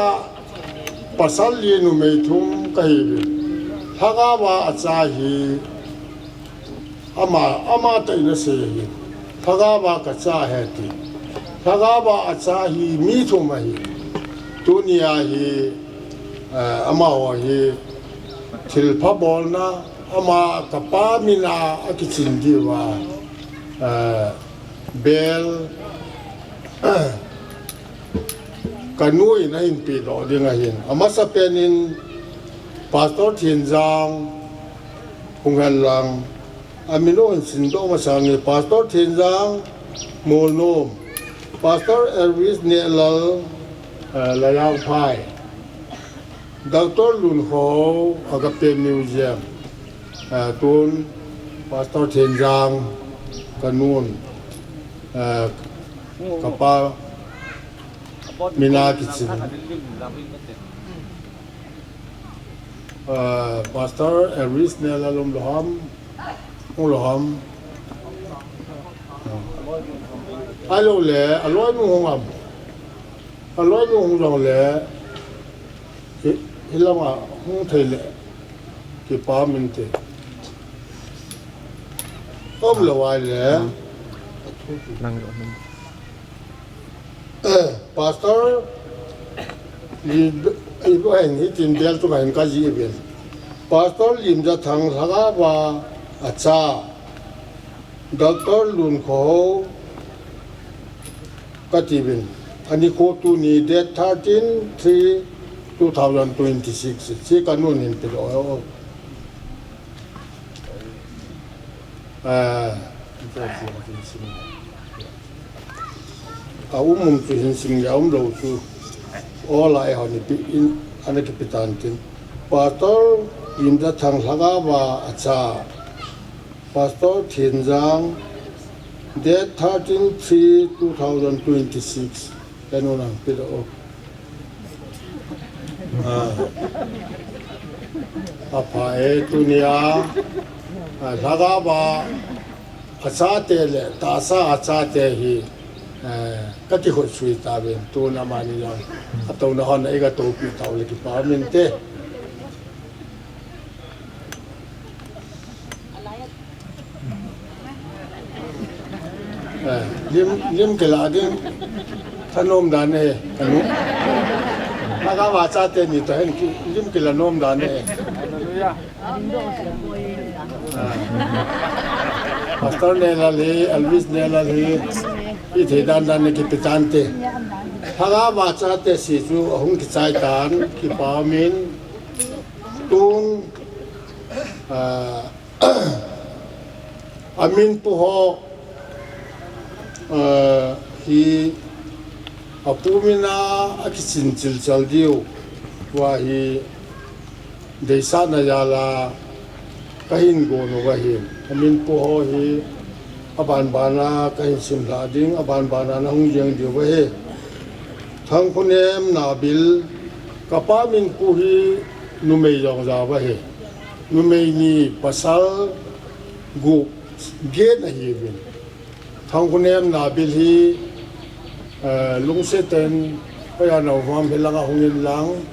pasal li numei thum kahi uvin. Lhagao a acha hi ama, ama tah in asei ahi. Lhagao a kacha ahi ti. Lhagao a acha hi mi thum ahi. Tunia hi, eh, amaho hi thilpha bolna, ama kapa mina akichin diuva, eh, bel, kanu in ahin pedoh ding ahin. Amasapen in Pastor Thinjang hung hen lang, amin u hin simdoh masang e, Pastor Thinjang Molnom, Pastor Elvis Nehlal, eh, Layangphai, Doctor Lunkhohou, Agape Museum, eh, tun Pastor Thinjang, kanun, eh, kapa mina kichin. Ah, Pastor Elvis Nehlal um lou ham, um lou ham. Ahilou le, aloinu hung ham. Aloinu hung jong le, hi, hilanga hung thei le, kipa min te. Um lou ahile. Nang lo. Eh, Pastor, i, i, hitin bel chunga hin kajih uvin. Pastor Limjathang Lhagao a acha, Doctor Lunkhohou kati uvin. Anikho tuni date thirteen three two thousand twenty-six. Hiche kanun hin pedoh. Ah, a um um chu hin sim le, a um lou chu. Ola eiho nipi in, ana kipe tan tin. Pastor Limjathang Lhagao a acha, Pastor Thinjang, date thirteen three two thousand twenty-six. Kanun hin pedoh. Ah. Apha e, tunia, ah, Lhagao a achate le tahsa achate hi, eh, kakikhut sui tauvin, tun amani jong atouna hon a iga toupi tau le kipa min te. Eh, lim, lim kila ding thanom dan e, kanu. Lhagao a chate ni toh hin ki, lim kila nom dan e. Ah. Pastor Nehlal hi, Elvis Nehlal hi, ithei dan dan in kipe tante. Lhagao a chate si chu ahung kichai tan, kipa min, tun, ah, amin pu ho, ah, hi apu mina akichin chilchal diu, tua hi deisahna jal a kahin gon uva ahin. Amin pu ho hi aban ban a kahin simlha ding, aban ban a nahung jeng diu ahi. Thangkhonem Nabil, kapa min pu hi numei jong ja uva ahi. Numei ni, pasal gup, get ahiuvin. Thangkhonem Nabil hi, eh, lungset in, hoiya naum ham hilanga hung in lang,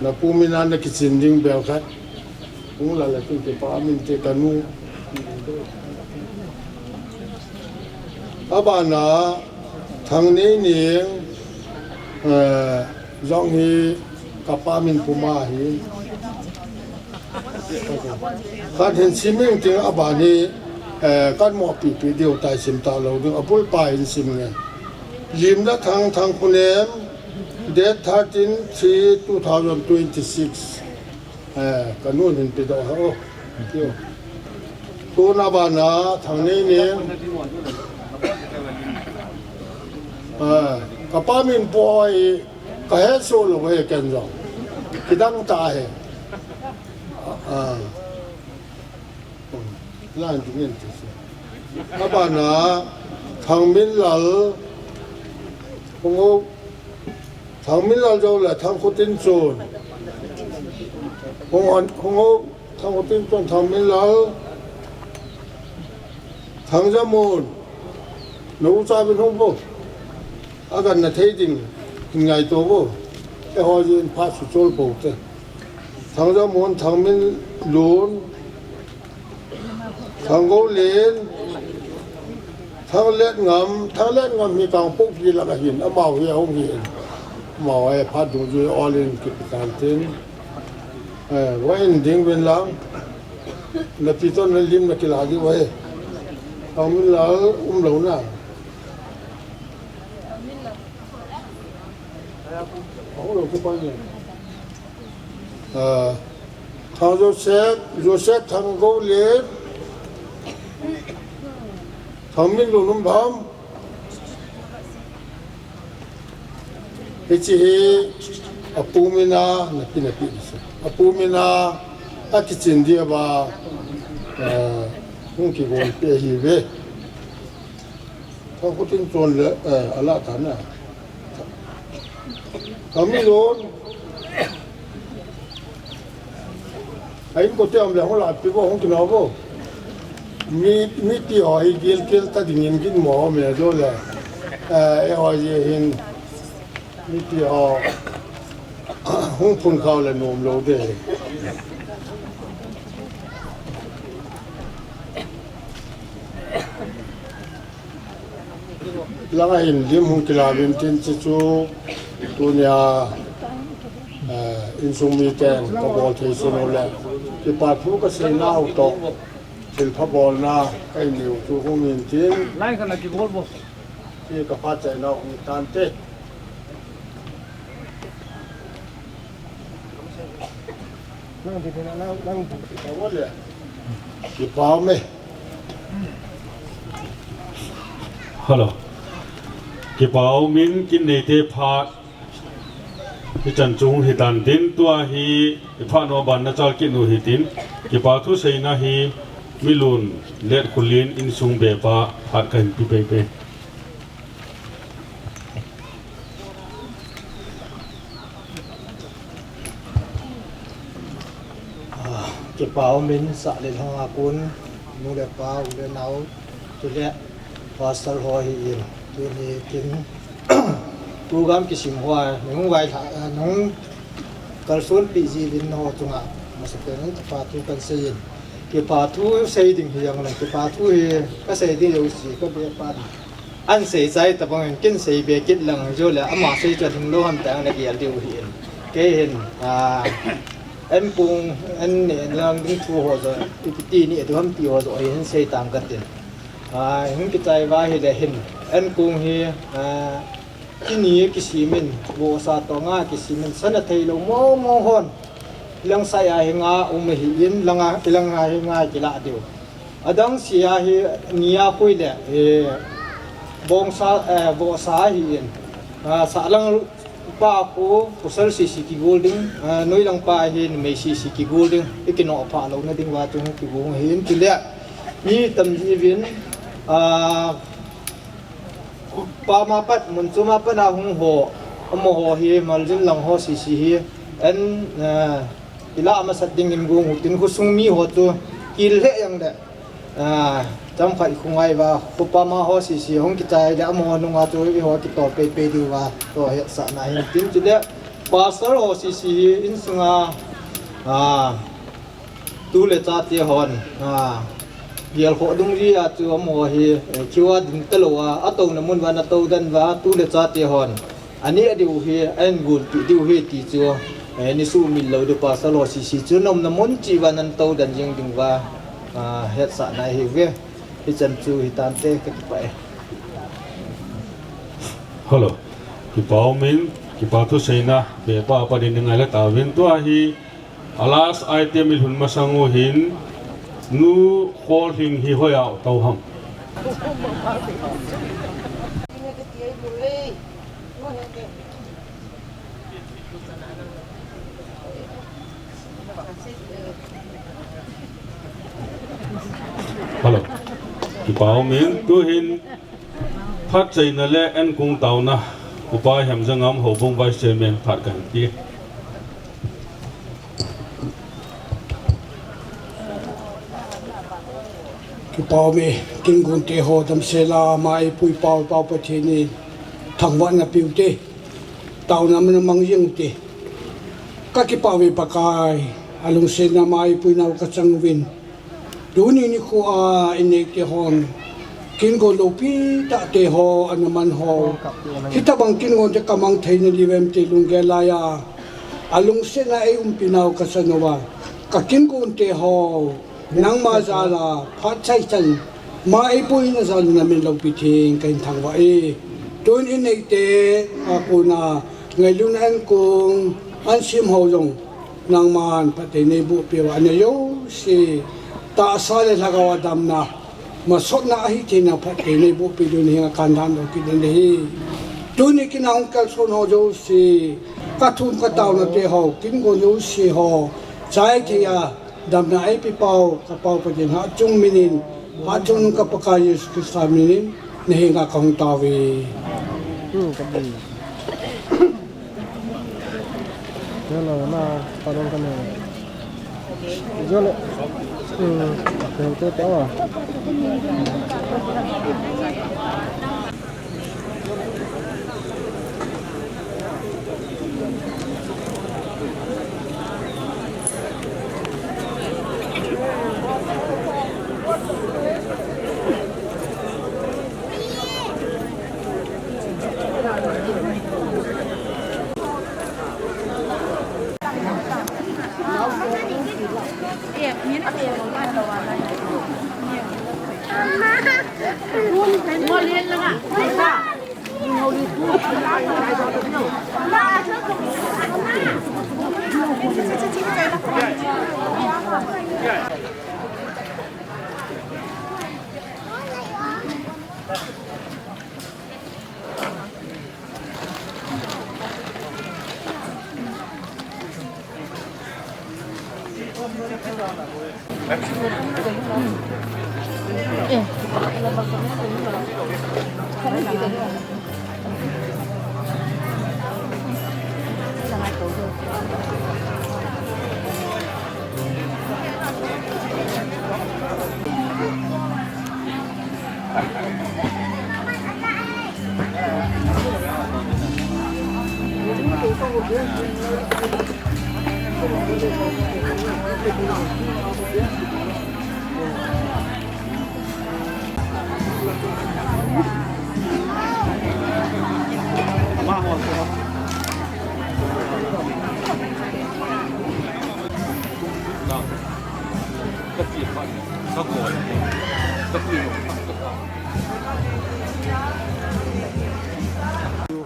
napu mina nakichin ding bel khat hung la le tin kipa min te kanu. Abana Thangneiniang, eh, jong hi kapa min pu ma ahi. Khat hin sim ing ting, aban hi Eh, kan mo pipi diu tai sim ta lo ding, a bul pa in sim nge. Limna Thang, Thangkhunem, date thirteen three two thousand twenty-six. Eh, ka nun hin pe doh ha o. Tio. Tuna bana Thangneinem. Eh, ka pa min Pu Hoi, ka he so lo he ken jong. Kidang ta he. Ah. Lan ding en ti se. Abana Thangminlal, Hung Ho, Thangminlal jo le Thangkhotinchon. Hung Ho, Hung Ho, Thangkhotinchon, Thangminlal, Thangjamun. Na u cha bin hung bo. A gan na thei ding, hin ngaito bo. Eiho jin pha su chol bo te. Thangjamun, Thangminlun, Thanggoulen, Thangletngam, Thangletngam hi Kangpokpi langa hin, amau hi ahung hin. Amau hi phat dungjui olin kipitan tin. Eh, va in ding ven lang. Na pi ton na lim na kila di va he. Thangminlal um lo na. Ahung lo ki pa ni. Ah, Thang Joseph, Joseph Thanggoulen, Thangminlun um ham. Hiche hi apu mina, na pi na pi ni se. Apu mina, akichin dia ba, eh, hung kigon pe hi ve. Thangkhotinchon le, eh, ala ta na. Thangminlun. Ahin kote am le hung la pi bo hung kino bo. Mi, mipi ho hi gilkel ta dingin gin mo me jo le. Eh, eiho ji hin mipi ho hung phun khao le nom lo de. Langa hin lim hung kila vin tin chi chu tunia, eh, insung miten ka bol thei sun u le. Kipa thu ka sei nau toh. Thilpha bolna ka in diu chu hung in tin. Lai ka la ki bol bo. Ki ka pha chai nau hung tan te. Nang di na nang, nang di. Ka bol le. Kipa me. Hello. Kipa umin kin neite pha. Hichan chung hitan tin tua hi, i phat nau ban na chal kit u hitin. Kipa thu seina hi Milun Letkhulin insung bepa hat kahin pi pei pei. Ah, kipa umin sah le lhang a kon, nu le pa, u le nau, chule pastor ho hi in, tuni tin, program kisim ho a, nung vai lha, nung kalson pi ji vin ho chunga, masa pen in kipa thu kan sei in. Kipa thu sei ding hi jong le, kipa thu hi ka sei ding jouse ka be pan. An sei chai tabang in kin sei be kit lang jo le, ama sei chu ding lo ham tang le gel diu hi in. Kei hin, ah, an kung, an ne lang ding thu ho jo, ipi ti ni du ham ti ho jo hin sei tang ka tin. Ah, hin kichai va hi le hin, an kung hi, ah, Tini kisimin, vohsa tonga kisimin, sana thei lo mo mo hon. Lang sai a hi nga um hi in, langa, langa hi nga kila diu. Adang sia hi nia khui le, eh, bongsa, eh, vohsa hi in. Ah, sa lang pa ko, kusal sisi kigol ding, ah, noi lang pa hi, mei sisi kigol ding, ikino pha lo na ding va chung kigong hi in, kile. Mi tam ji vin, ah, Pa ma pat, mun chu ma pat a hung ho, amaho hi, maljin lang ho sisi hi, an, ah, ila masat ding in gung hu tin khosung mi ho chu, kil he yang le, ah, cham khat khu ngai va, khopa ma ho sisi, hung kichai le, amaho nunga chu, i ho kitol pei pei diu va, to he sa na hin tin chu le, pastor ho sisi hi, in sunga, ah, Tu le chate hon, ah, gel kho dung ji a chu amaho hi, eh, kiwa ding ta lo a, a to na mun va na to dan va, tu le chate hon. Ani a diu hi, an gun pi diu hi ti chu, eh, ni su min lo diu pastor ho sisi chu nom na mun chi va nan to dan jing ding va, ah, het sa na hi ve. Hichan chu hitante, ka kipah e. Hello. Kipa umin, kipa thuseina, pepa pa din ngai la tauvin tua hi, a last item i lhun masang u hin, Nu Kholhing hi hoiya tou ham. Hello. Kipa umin, tuhin phatchaina le enkong taona, Upa Hemjangam Houbung Vice Chairman phat kahin pe. Kipa ume, kin gonte ho damsel a ma eipui pau, Pau Pathen in thangvahna pe ute. Taona mana mang jeng ute. Ka kipah uve Pakai, alungsetna ma eipui nau ka chang uvin. Tuni nikho a inneite hon kin gon loupi tah te ho ana man ho, hitabang kin gonte ka mang thei nadiu vem ti lunggel laiya, alungsetna eiumpi nau ka chan uva, ka kin gonte ho nangma jal a phat chai chan ma eipui na jal a na min loupi theng kahin thangvah e. Tun inneite a kona ngailutna enkong an sem ho jong nangman phatthei neiboh peh uva, ana jouse tahsa le lhagao a damna, masotna ahi theina phatthei neiboh peh diu nahenga kan dan lou kit in ahi. Tuni kin a hung kalson ho jouse, ka thum ka taona te ho, kin gon jouse ho chai thei a damna eipe pau, ka Pau Pathen hatchung minin, hatchungnung ka Pakai Jesu Christa minin, nahenga ka hung tao uve. Hmm, ka bui. Hello, na, pardon ka ne. Jole. Hmm, ka hung tao.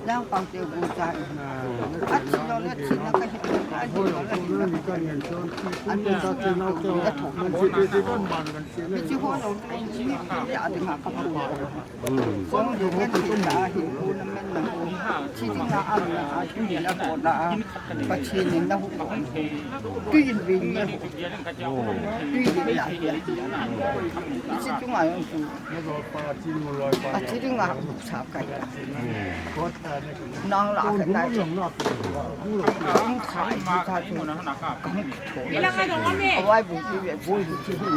Lang pang te bu cha. At si lo le si na ka hi ka hi lo le. An ta ti na to. Ni chi ho lo ni ya de ma ka. Song yu ngen ti ta hi, u na men na u. Chi ti na a na a, chi ti na ko na a. Pathen in na hu. Tui in vin na hu. Tui in la ya. Chi tu nga yong tu. Pathen in nga sa kai. Nang la ka tai. Nang khai, nang khai tu. Nang khai. Awai bu ti ve, bu ti hin.